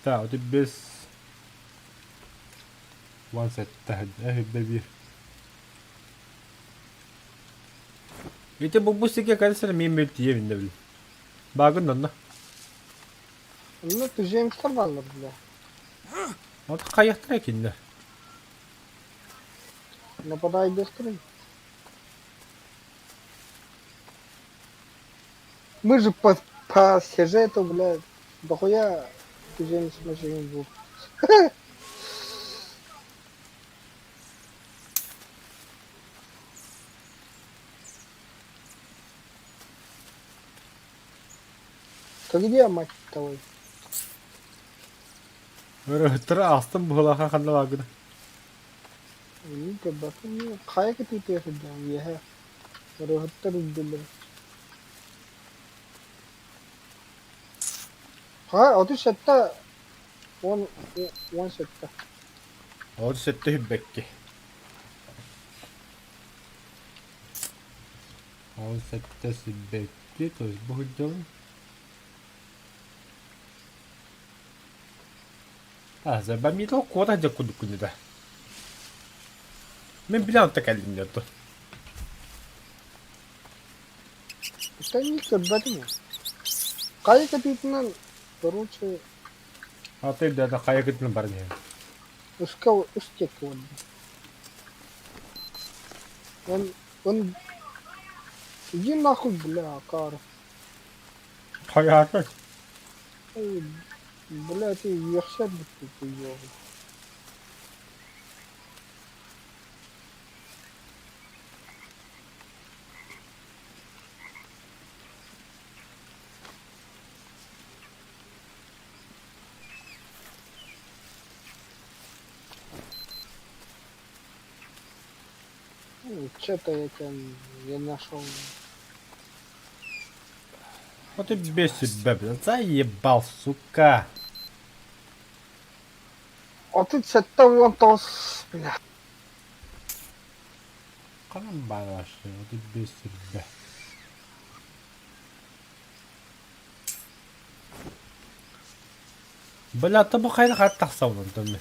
Так, 35 17 эһирдэ биир. Ити бу бу сике кэлсэр мин мүлтийэ бил. Багын онно. Онно туземцтар бааллар бля. Вот хайахтара кинилэр. Нападай быстрый. Мы же по, по сюжету, блядь, дохуя туземец машин был. Ты где, мать твою? Ырыттара астым быһылаха ханна баагына. Ини көрбөппүн хайа кытыытыгар сылдьаҕын үөһэ ырыаһыттар үрдүлэр Ха 37 10 17 37 хүббэкки. 17 сүббэкки, то есть бу сылдьабын. А, забамитал куота дьэ курдук күнү Мин билэн кэллим дьэ Итинник көрбөтүм Хайа кытыытынан короче Аты да хайа кытынан баран иһэн. Үскэ үс диэки барда. Он он иди нахуй, бля, акара. Хайаата. Ой, бля, ты үөхсэр бүттү ёбу. Ну, Что-то я тебя не нашел. Вот ты без себя, бля. Заебал, сука. 37 19, бля. Ханан баар вообще, вот ты без себя. Бля, тобу хайда хат тахсабын онтон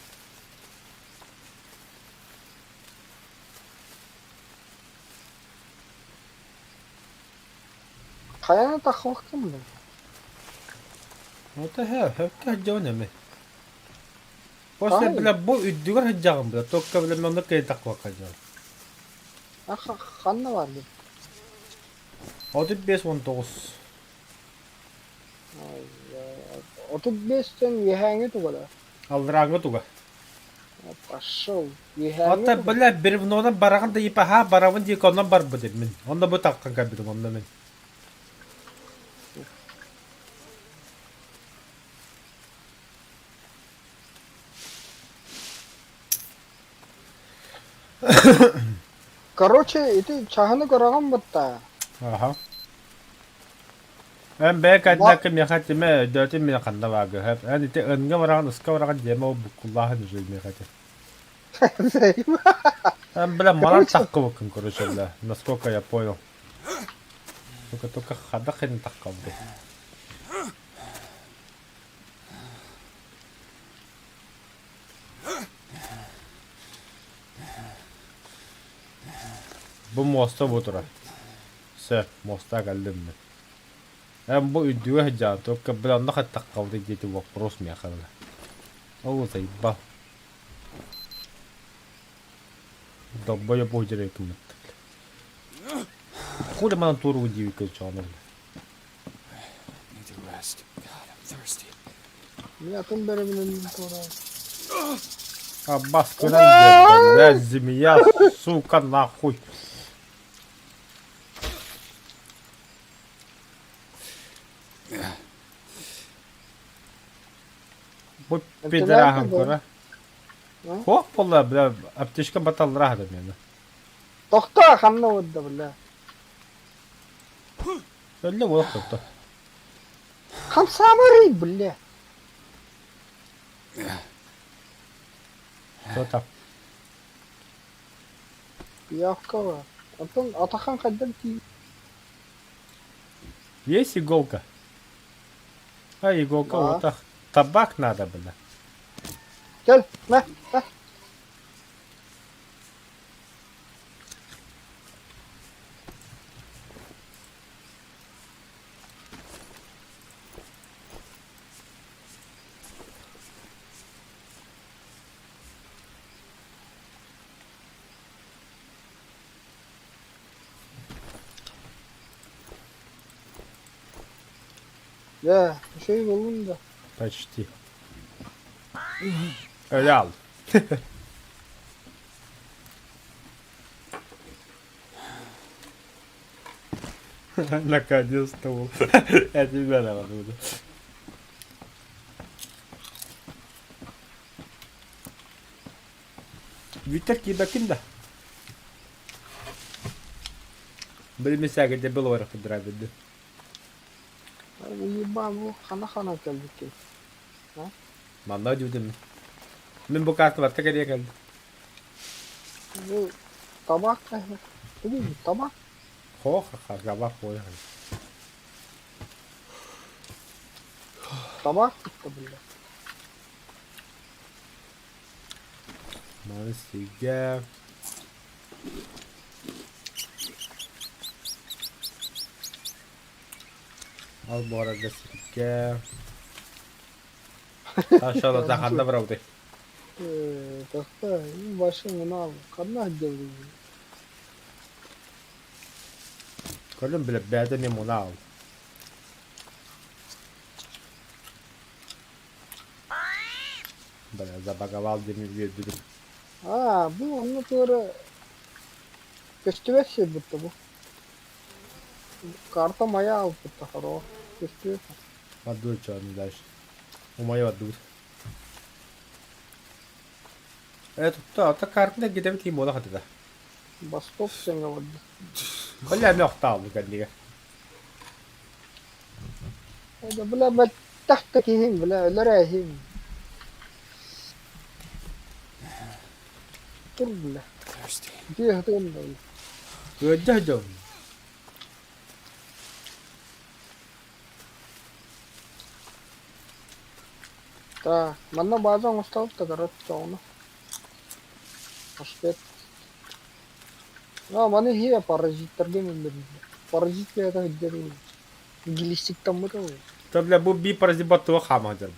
Хайаны таххыбаккын бля. Вот это хөккө сылдьабын эми. После, Ай. бля, бу үрдүгэр сылдьаҕын, бля, только, бля, маннык киһи таххыбакка дьон. А ханна бар бу? 35 19. Ай, 35-тен үөһээҥи тугала. Алларааҥҥы туга. Пошел. Үөһээҥи Ота, туга. бля, бревнонан бараҕын да ипаха барабын диэки онон барбыт мин. Онно бу таххан кэлбитим онно мин. Короче, ити чаһыны көрөҕүн бытта. Аха. Эн бэйэ кэннэккэ миэхэ тимэ өйдөөтүм мин ханна бааргы хөп. Эн ити ынга бараҕын, ыска бараҕын диэмэ ол буккуллааһын уже миэхэ ити. Эн бля манан таххыбыккын короче бля, насколько я понял. Только только хада хрен таххабыт. Бу муоста бу турар. Сөп, муоста кэллим мин. Эн бу үрдүгэ сылдьаҕын, только бля онно хаттаххабытый диэти вопрос миэхэ бля. Ол заебал. Долбоеб буһдьар кыммыт. Хули манан туоруу диэбиккэ чоҕоно бля. Need to rest. God, I'm thirsty. Мин атын бэрэбинэн туора. Аббас көрөн диэн, бля, змея, сука, нахуй. Бу пидораһын көрө. Хуох буолла, бля, аптечка баталлара хата миэнэ. Тохтоо, ханна барда, бля. Өллө буолах тохто. Хамсаамарый, бля. Что там? Пиявка бар. Оттон атахан хайдан тиий. Есть иголка? А, иголка Да. вот так. Табак надо было. Кэл, мэ, мэ. Дьэ, үчүгэй буоллун да. Почти. Öyle al. Наконец-то ол. Я тебя буду. Виктор киирбэккин да? Билимисээгирдэ был драйверды. Уебан, бу хана-хана кэлбиккин. Манна дьүдүм. Мин бу карта барта кэлиэ кэлдим. Бу табак Тугуй табак? Хо-ха-ха, табак хуй. Табак кытта биллэр. Маны сигэ. Ал буорарга сиргэ. Сашала ханна барабытай? Тахта, башым мына ханна сылдьабытый? Көрдүм билэ бэйэтэ эмиэ муна аҕал. Бля, забаговал диэн үөрдүбүт. Аа, бу онно туора көстүбэт сир бутта бу. Карта моя аалбытта хоро. Көстүбэт. Бардыбыт чоон дальше. Умайа бардыбыт. Э, тутта, ата картына гидэбит ким буола хатыта. Восток сеҥэ барда. Бля, эмиэ охтааллы кэннигэ. Бля, бэттэх да киһиҥ, бля, өлөр эһиҥ. Тур, бля. Thirsty. Дьиэ сытыам да, бля. Ыалдьа дьон. Так, манна бааза оҥостолуп да короче ону. Паштет. А, маны иһиэ паразиттарга өллөрүллэр. Паразит бэйэтэ сылдьар гилистиктаммыта буолуо. То, бля, бу би паразит баттыга хаама сылдьар.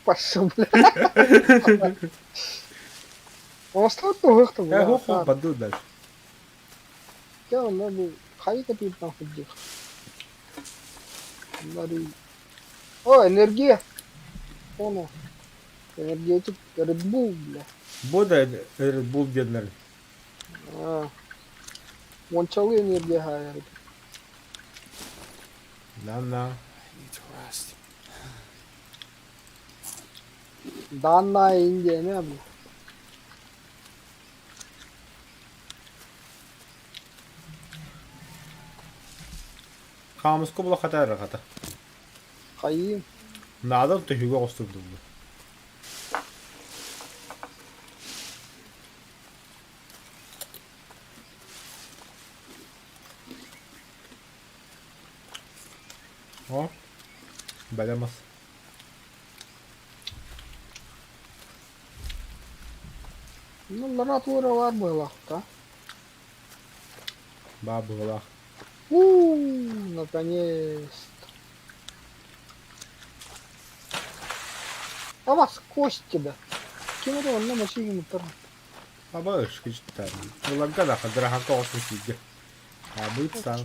Пошел, бля. Оҥостолуп да уһуох да Э, бля. ху-ху, бадуу дальше. Дьэ, онно бу хайа кэтииртэн сылдьыах. Ларый. О, энергия! Оно. Энергетик Red Bull, бля. Бу да Red Bull диэннэр. Аа. Уончалыы энергия хаайар. На-на. I need to rest. Данная Индия эмиэ, бля. Хаамыска була хата эрэ хата. Хайыым. Наада төһүүгэ оҕустубут О, бэлэм ас. Ну, лаборатория баар быһыылаах да. Баа быһыылаах. У, наконец-то. А вас кости да. Ким эрэ онно машина мотор. Аба ышкычтар. Ыларга да хадыраһакка оҕус кииргэ. Абыт саан.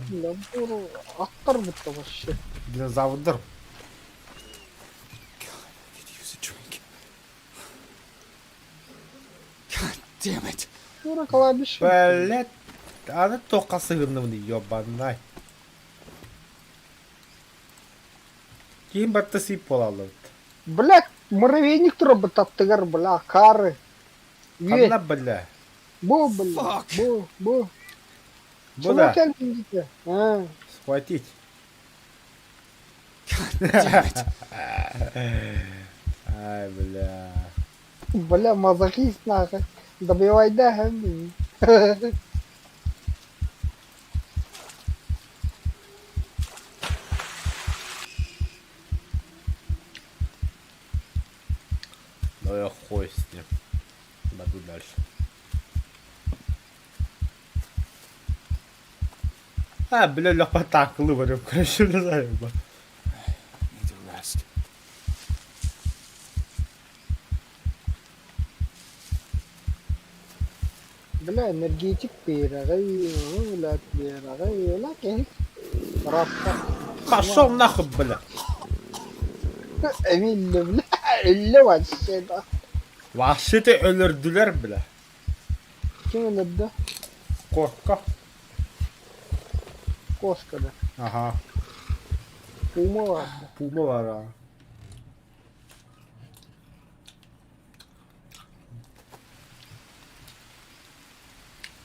Аттар бутта вообще. Динозаврдар. God, I could use a drink. God damn it. Тура кладбище. Блять. Аны туохха сыһынныбын ёбанай. Киин барта сип буолаллыбыт. Блядь, муравейник турар аттыгар, бля, кары. Ханна бля? Бу, бля, Fuck. бу, бу. Бу да. кэлбин А, Схватить. God damn it. Ай, бля. Бля, мазохист нахуй. Добивай да, блин. Ну я хуй с ним. Пойду дальше. А, бля, легко так выборем, короче, не знаю. Need to rest. Бля, энергетик биэрэҕэй, блядь, биэрэҕэй, бля, киһи. Рапта. Пошел нахуй, бля. Эмилли, бля, өллө вообще да. Vahşeti öldürdüler bile. Ким өлөрдө? Korka. Кошка да. Ага. Пума барда. Puma var ha.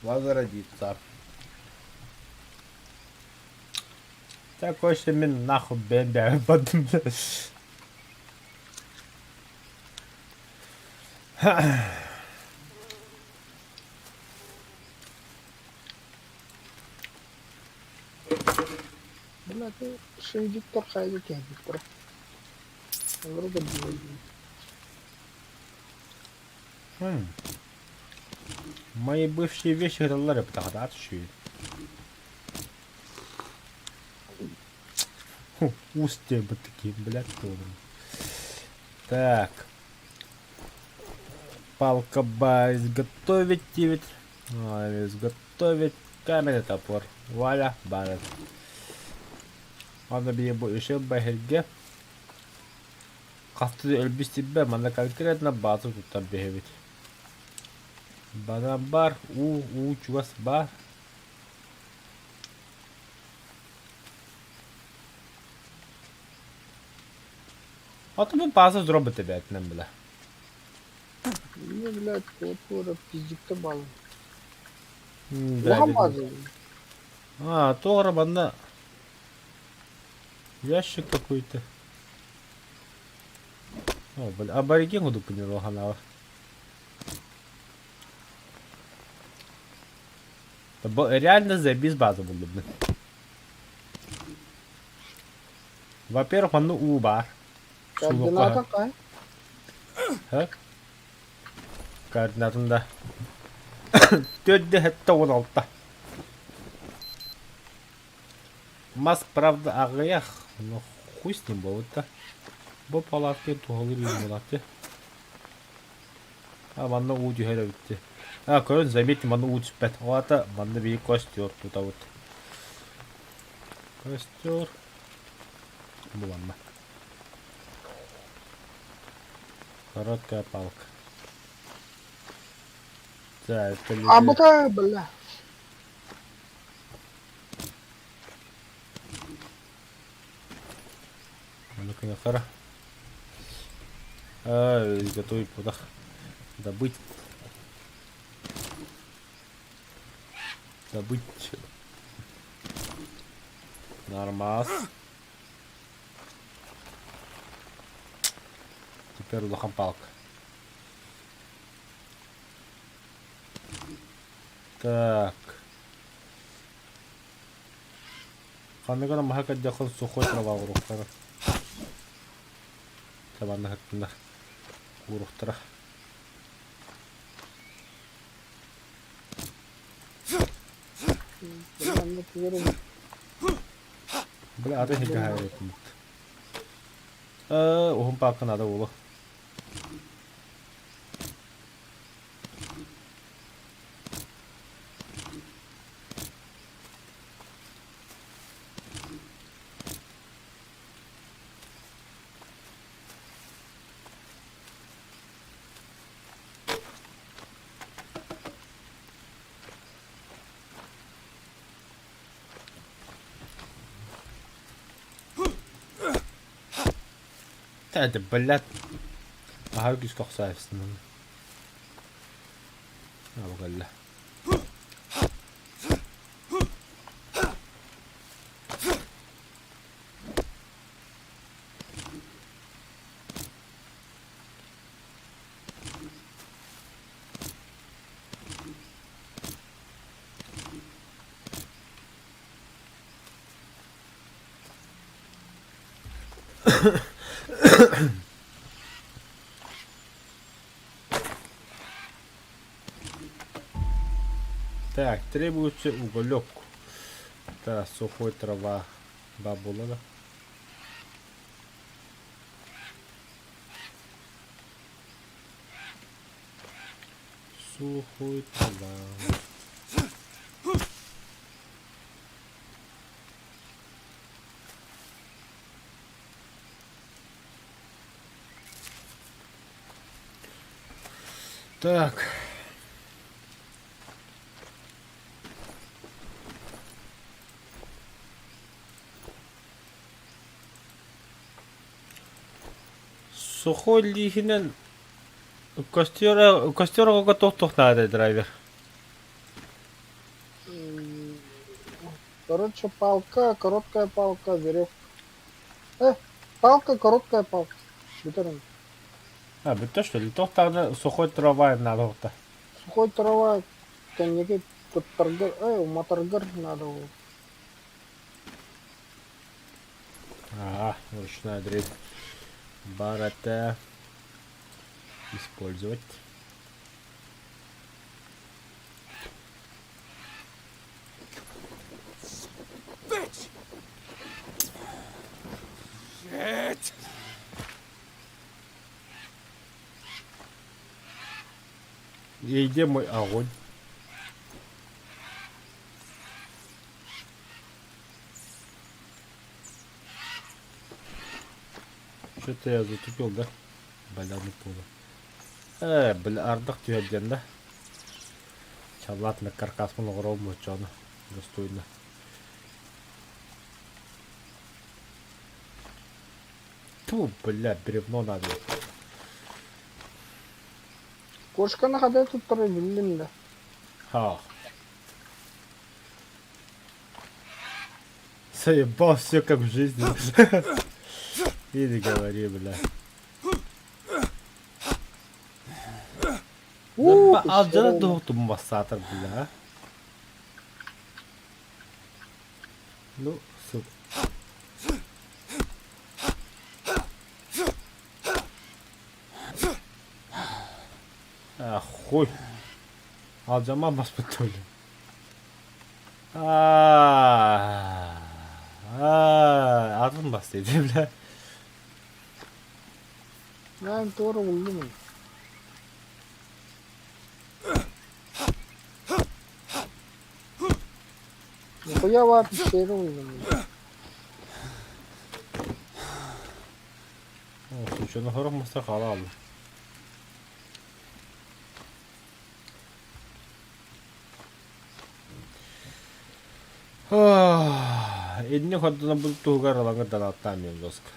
Возродиться. Такой же мин нахуй бэбэ бадым. Бля, ты шиндиктор хайда киһи Вроде бы. Хм. Мои бывшие вещи граллары птахатат ши. Устья бы такие, блядь, тоже. Так. Палка ба изготовить девять. А, изготовить каменный топор. Валя, барет. Аны бие бу еще бэһиргэ хаста да өлбүс тиббэ манна конкретно бааза туттан биһэбит. Банан бар, уу, уу чугас бар. Ото бу бааза зробите бээтинэн бile. Ну, блядь, вот пиздик-то балл. Да, Улахан база. А, туора манна ящик какой-то. О, бля, абориген кудук ханаава. Реально заебись база буллум мин. Во-первых, манна уу баар. Координата какая? Ха? Координатын да. Төрдө хэтте 16. Мас, правда, аҕыйах, но хуй с ним буолбут да. Бу палатка туһалыыр буолааччы. А манна уу түһэр эбит. А, көрөн, заметьте, манна уу түспэт. Ол аата манна биһиги костер тутабыт. Костер. Бу манна. Короткая палка. Так, это А люди. бука, бля. Ну-ка, нахара. А, изготовить куда? Добыть. Добыть. Нормас. Теперь улахан палка. Так. Ханныгана маһа каддьахан сухой трава уруктара. Табанна хаттына уруктара. Бля, атын сиргэ хаайбыт. Э, уһун паапка надо буолуо. Это, блядь. Аһар күүскэ охсоайсın. Абы Так, требуется уголек. Так, сухой трава. Бабула, да? Сухой трава. Так. Сухой лииһинэн костер костер оҕого туох-туох наада драйвер? Короче, палка, короткая палка, веревка. Э, палка, короткая палка. Бүтэрин. А, бүттэ что ли? Туох даҕаны сухой трава наада оҕото. Сухой трава кэнники туттаргар, э, уматаргар надо было. А, ручная дрель. Бар это использовать. Bitch! Shit! И где мой огонь? Что-то я затупил, да? Бля, не понял. Э, бля, ардах түһэрдиэн да. Чаллаат каркаспын оҕоробун оччону достойно. Ту, бля, бревно надо. Кошканы хада туттара биллим да. Ха. Заебал все как в жизни. И не говори, бля. Алдьана туһуктум массаатар, бля. Ну, сука. А, хуй. Алдьама баспыт ли. А, атын бас дейді, бля. Мен туора буллум. Нихуя вообще буллум. О, случайно хорох маста хала алды. Инни ходуна бу туһугар ылаҥыр данааттаан миэн жестко.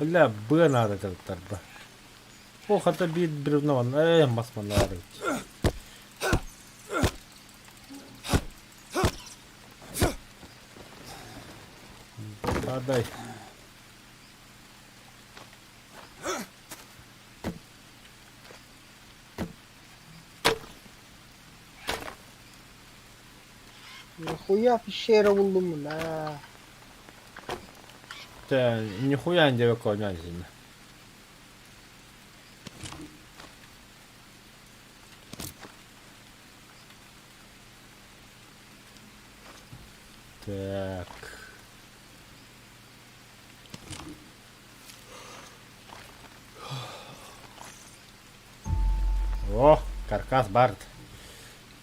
Бля, быа наада дьарыктарба. О, хата биир бревно манна, э, мас манна баар эбит. Падай. Нихуя пещера буллум, бля. Тэ, нихуя не диэбэккэ оонньоон итиннэ. Каркас баар.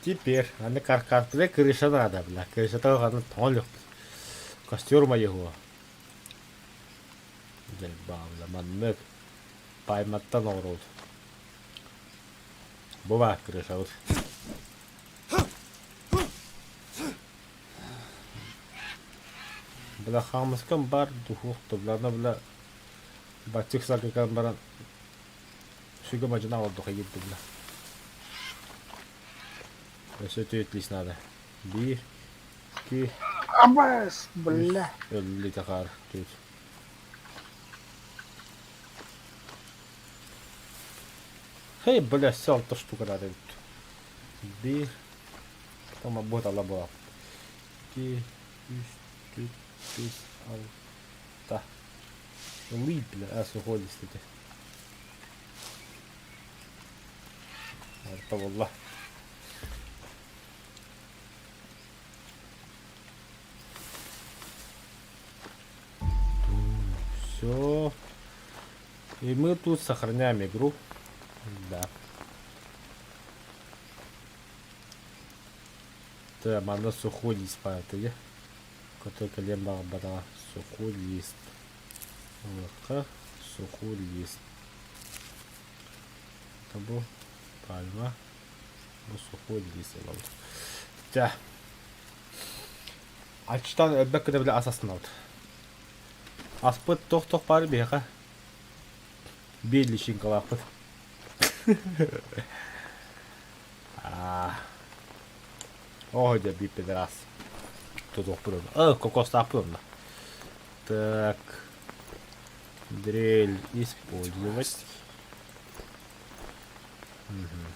Теперь аны каркас, бля, крыша надо, бля. Крышата аны тоҥон Костер моего. Дьайбаабыла маннык пайматтан оҥоробут. Бу баар крышабыт. Бля хаамыскам баар духуох бля бля баччык саргыкан баран сүгэ мадьына олордуха киирдим бля. Өссө түөрт лист надо. Биир, икки, Абас, үс, бля. өллүтэ хаар, түөрт. Хей, бля, өссө алта штука надо эбит. Биир, потом будет алла буолар. Икки, үс, түөрт, биэс, алта. Ылый, бля, а сухой лист ити. Алта буолла. Все. И мы тут сохраняем игру. Да. Так, манна сухой лист баар Который кэлиэн баҕарбатаҕа. Сухой лист. Ылыахха сухой лист. Это бу пальма. Бу сухой лист ылабыт. Дьэ. Ачтан өлбөк гына бile ас астынабыт. Аспыт туох-туох баар биһиэхэ. Биир личинкалаахпыт. Оо, дьэ, биир пидорас. Тутуохпут онно. Кокостаахпыт онно. Так. Дрель использовать. Мгм.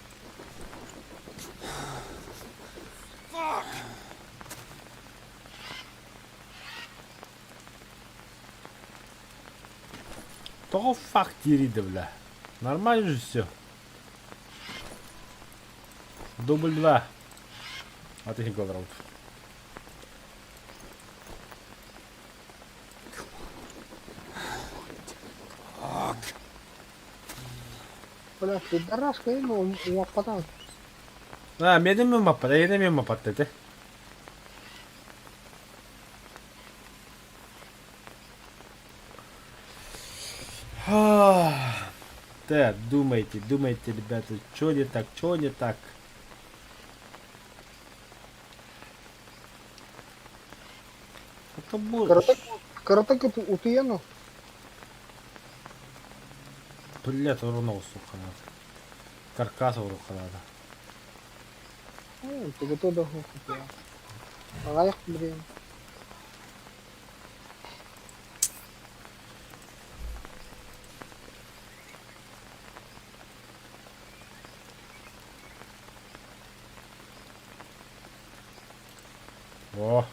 Тоҕо факт диирий бля? Нормально же все. Дубль два. А ты говорил. Бля, пидораска ему уаппатан. А, менин мен маппат, эйне мен маппат деди. Так, думайте, думайте, ребята, что не так, что не так. Это будет. Кыратык утуйан уу? Блядь, урунул, сука, надо. Каркас в руку надо. Тугуту да хух Аҕыйах блин. О!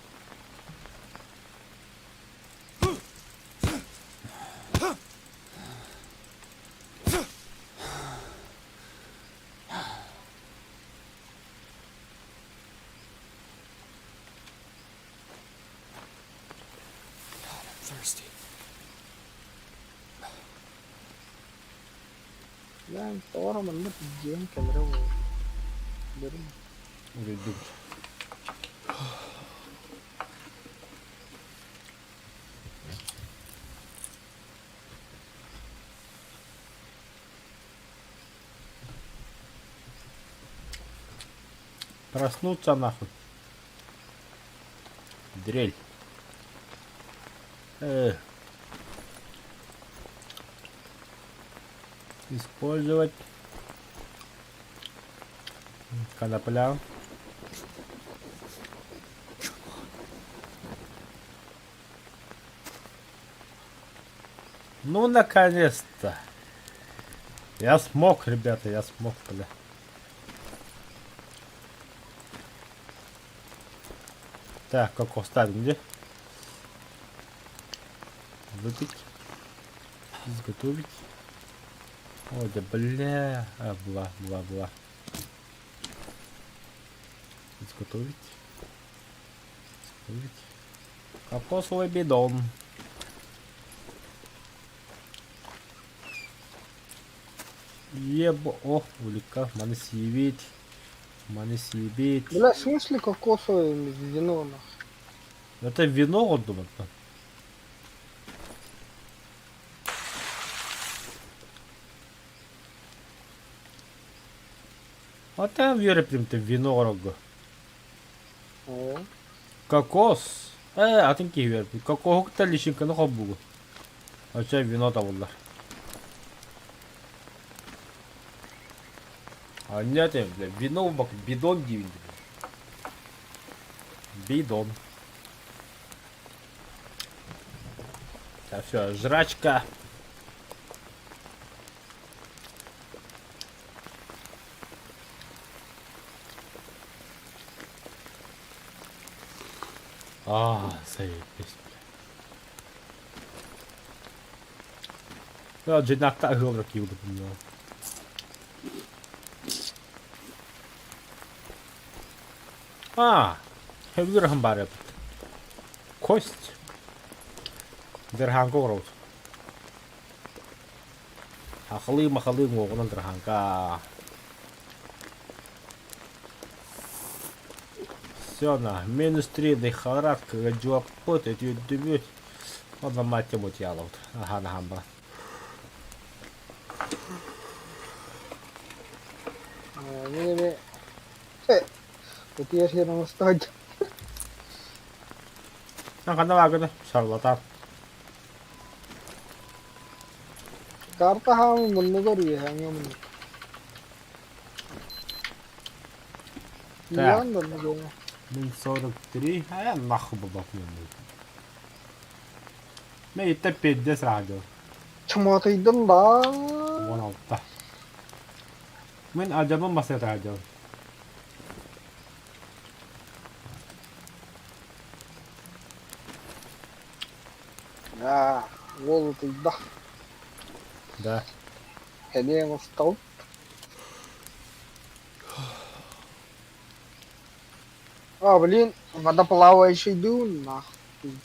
God, I'm thirsty. Дьэ, тоҕо маннык дьиэм кэлэрэ буолуо. Бөрүм. Уруйдубут. Проснуться нахуй. Дрель. Использовать. Конопля. Ну, наконец-то. Я смог, ребята, я смог, бля. Так, как оставим где? Выпить. Изготовить. Ой, да бля. А, бла, бла, бла. Изготовить. Изготовить. Кокосовый бидон. Еб, ох, улика, маны сиибит, маны сиибит. Бля, в смысле кокосовое вино нахуй? Это вино оттубаттан. А там Вера примте вино орого. О, Кокос. Э, атын киһи үөрбүт. Кокоһу кытта личинканы холбуугун. Оччо вино табыллар. Анньа этим, бля, вино бак бидон диибин. Бидон. Так, все, жрачка. А, заебись, бля. Дьиҥнээхтик аһыыллар киирбитим А, сөбүлүүр баар эбит. Кость. Дырхаанка оҥоробут. Хахалыы-махалыы уҥуоҕунан дырхаанка. Все на, минус три лихорадка, дьуоппут, үтүөрдүбүт. Онно мать мутьялабыт. Аһаан аһаан баран. Мин эмиэ утуйар сир оҥосто сылдьан. Ханна бааргына шарлатан. Карта хаамын муннугар үөһээҥҥи муннук. Так. Иоанн да Мин 43. А я нахуй бабахну. Мен итте пиздец радио. Чуматыйдым да. 16. Мин адьабын масыт радио. Аа, уол утуйда. Да. Эниэҥ устабыт. А, блин, водоплавающий дюн, нахуй.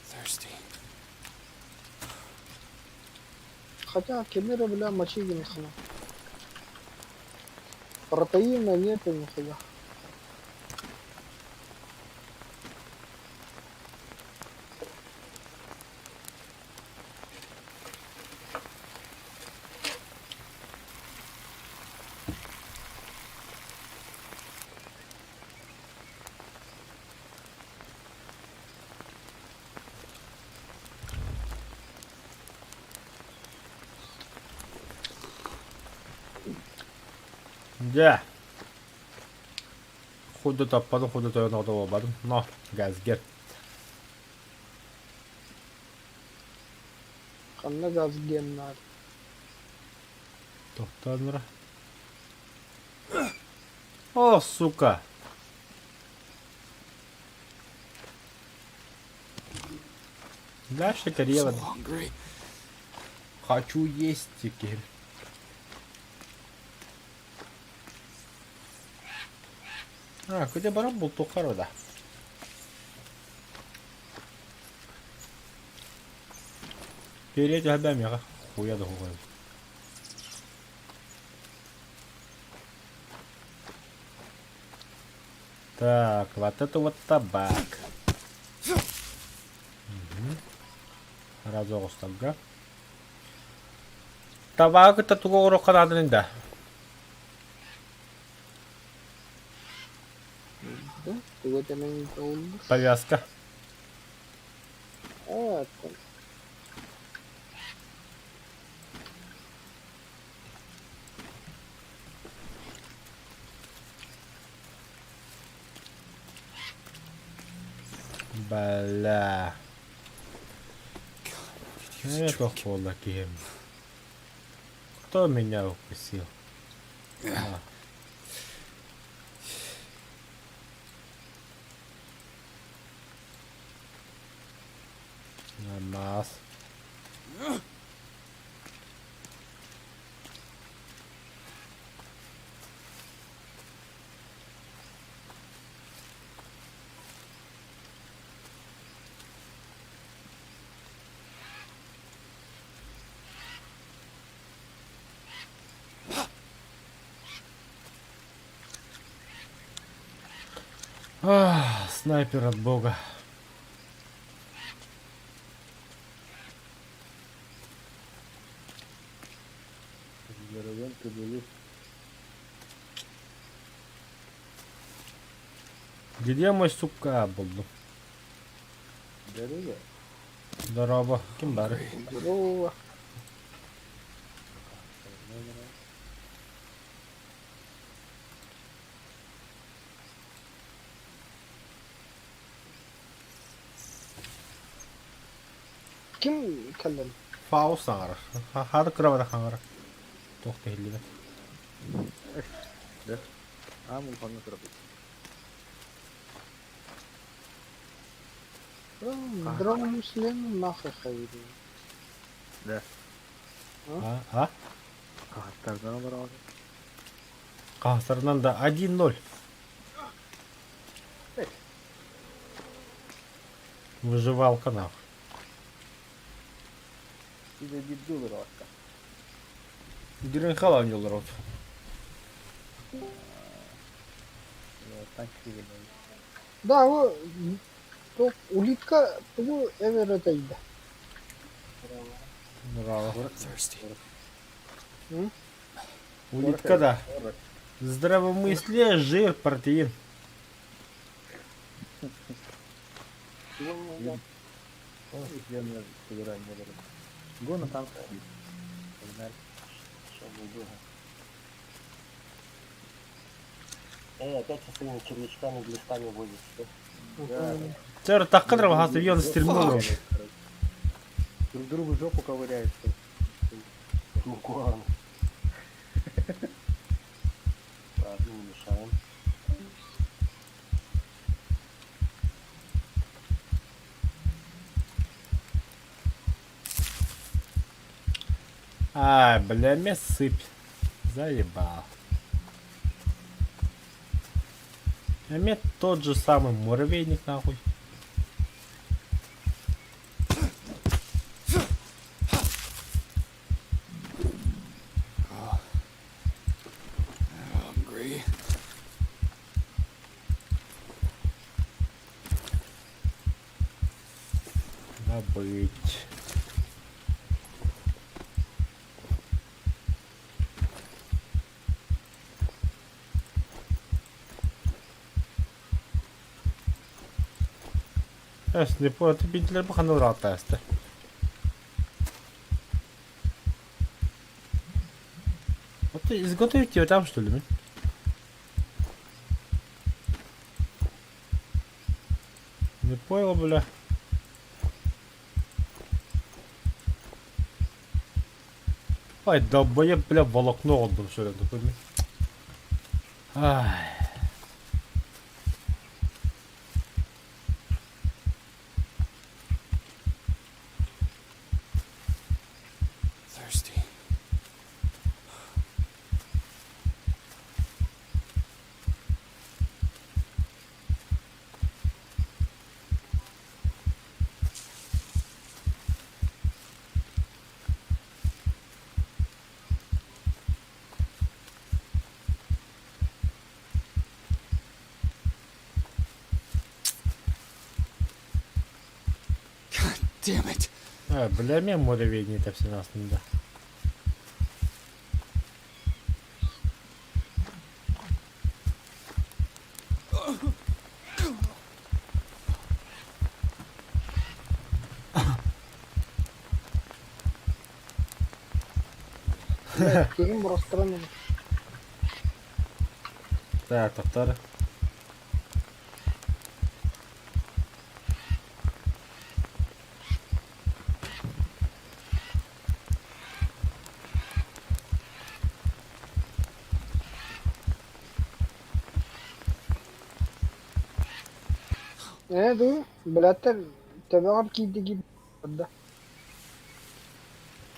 Thirsty. Хотя кемера, бля, мочи нихуя. Протеина нету нихуя. Дьэ. Худо таппадым, худо тойон буолбатым. Но, газгер. Ханна газ диэн наар. Тохтоонура. О, сука! Дальше So карьера. hungry. Хочу есть теперь. А, куда баран бултуохха да. Перед меха хуя да хуя. Так, вот это вот табак. Угу. Разок устарга. Табагы кытта тугу оҥоруохха нааданы да? Да? Тугу этэмэҥ буоллар? Повязка. Аа, Бля. God, I could use a Это drink. буолла киһим. Кто меня укусил? А. Намаз. Ах, снайпер от бога. Здоровен ты Где мой, сука, булдум? Здорово. Здорово. Ким баар? Здорово. Ким кэллин? Фаус саҥарар. Хары кыра хаҥарар. Туох да иһиллибэт. Да. Аам улаханнык турабыт. Здравомыслен нахуй хайдый. Да. А? А? Хаһаттардан олороҕун. Хаһастарынан да 1-0. Выживалка нахуй. Сиде бииргэ олороҕукка. Гринхал оонньуулар от. Танк киирэн. Да, ол туох улитка тугу эверэтэйдэ? Браво. Thirsty. Улитка да. Здравомыслие, жир, протеин. Гона танк Погнали. Эй, опять со своими червячками, глистами возишься. Да. Чэр таккадыр хас йон стрельнул. Друг другу жопу ковыряют. Мукуан. Ладно, не мешаем. Ай, бля, мне сыпь. Заебал. А мне тот же самый муравейник нахуй. Hungry. Добыть. Эс, не понял, ты бинтлер баханыл рата эсте. Вот ты изготовить его там, что ли, мин? Не понял, бля. Ай, долбоеб, бля, волокно отдал, что ли, такой, бля. Ай. Thirsty. God damn it. Ай, бля, мне муравейник это все нас не да. Киһим бырастаран Так, тоқтар. Ээ дуу, бэлэттэр төбөҕөр киирдигит да.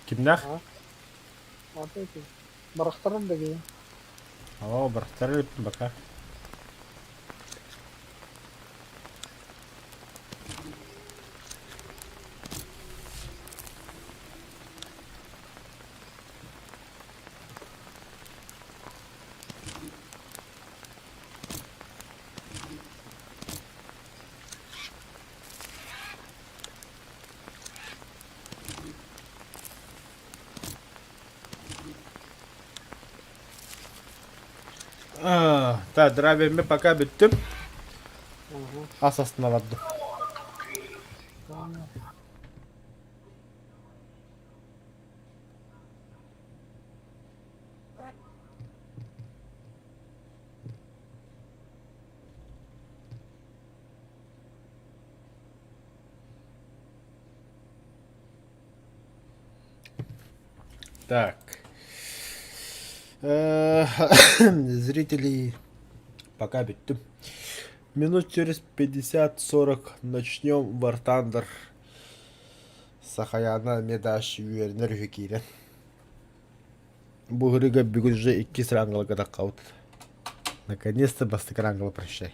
Кимнээх? Ата ити. Барахтарар да киһи. О, барахтар бака. Так, драйверме пока бүттүм. Ас астына бардым. Так. Зрителей пока бүттүм. Минут через 50-40 начнем War Thunder. Сахаяна медаш үөрэнэр үһү киирэн. Бу ырыга бүгүн уже иккис рангылга таххабыт. Наконец-то бастакы рангыла прощай.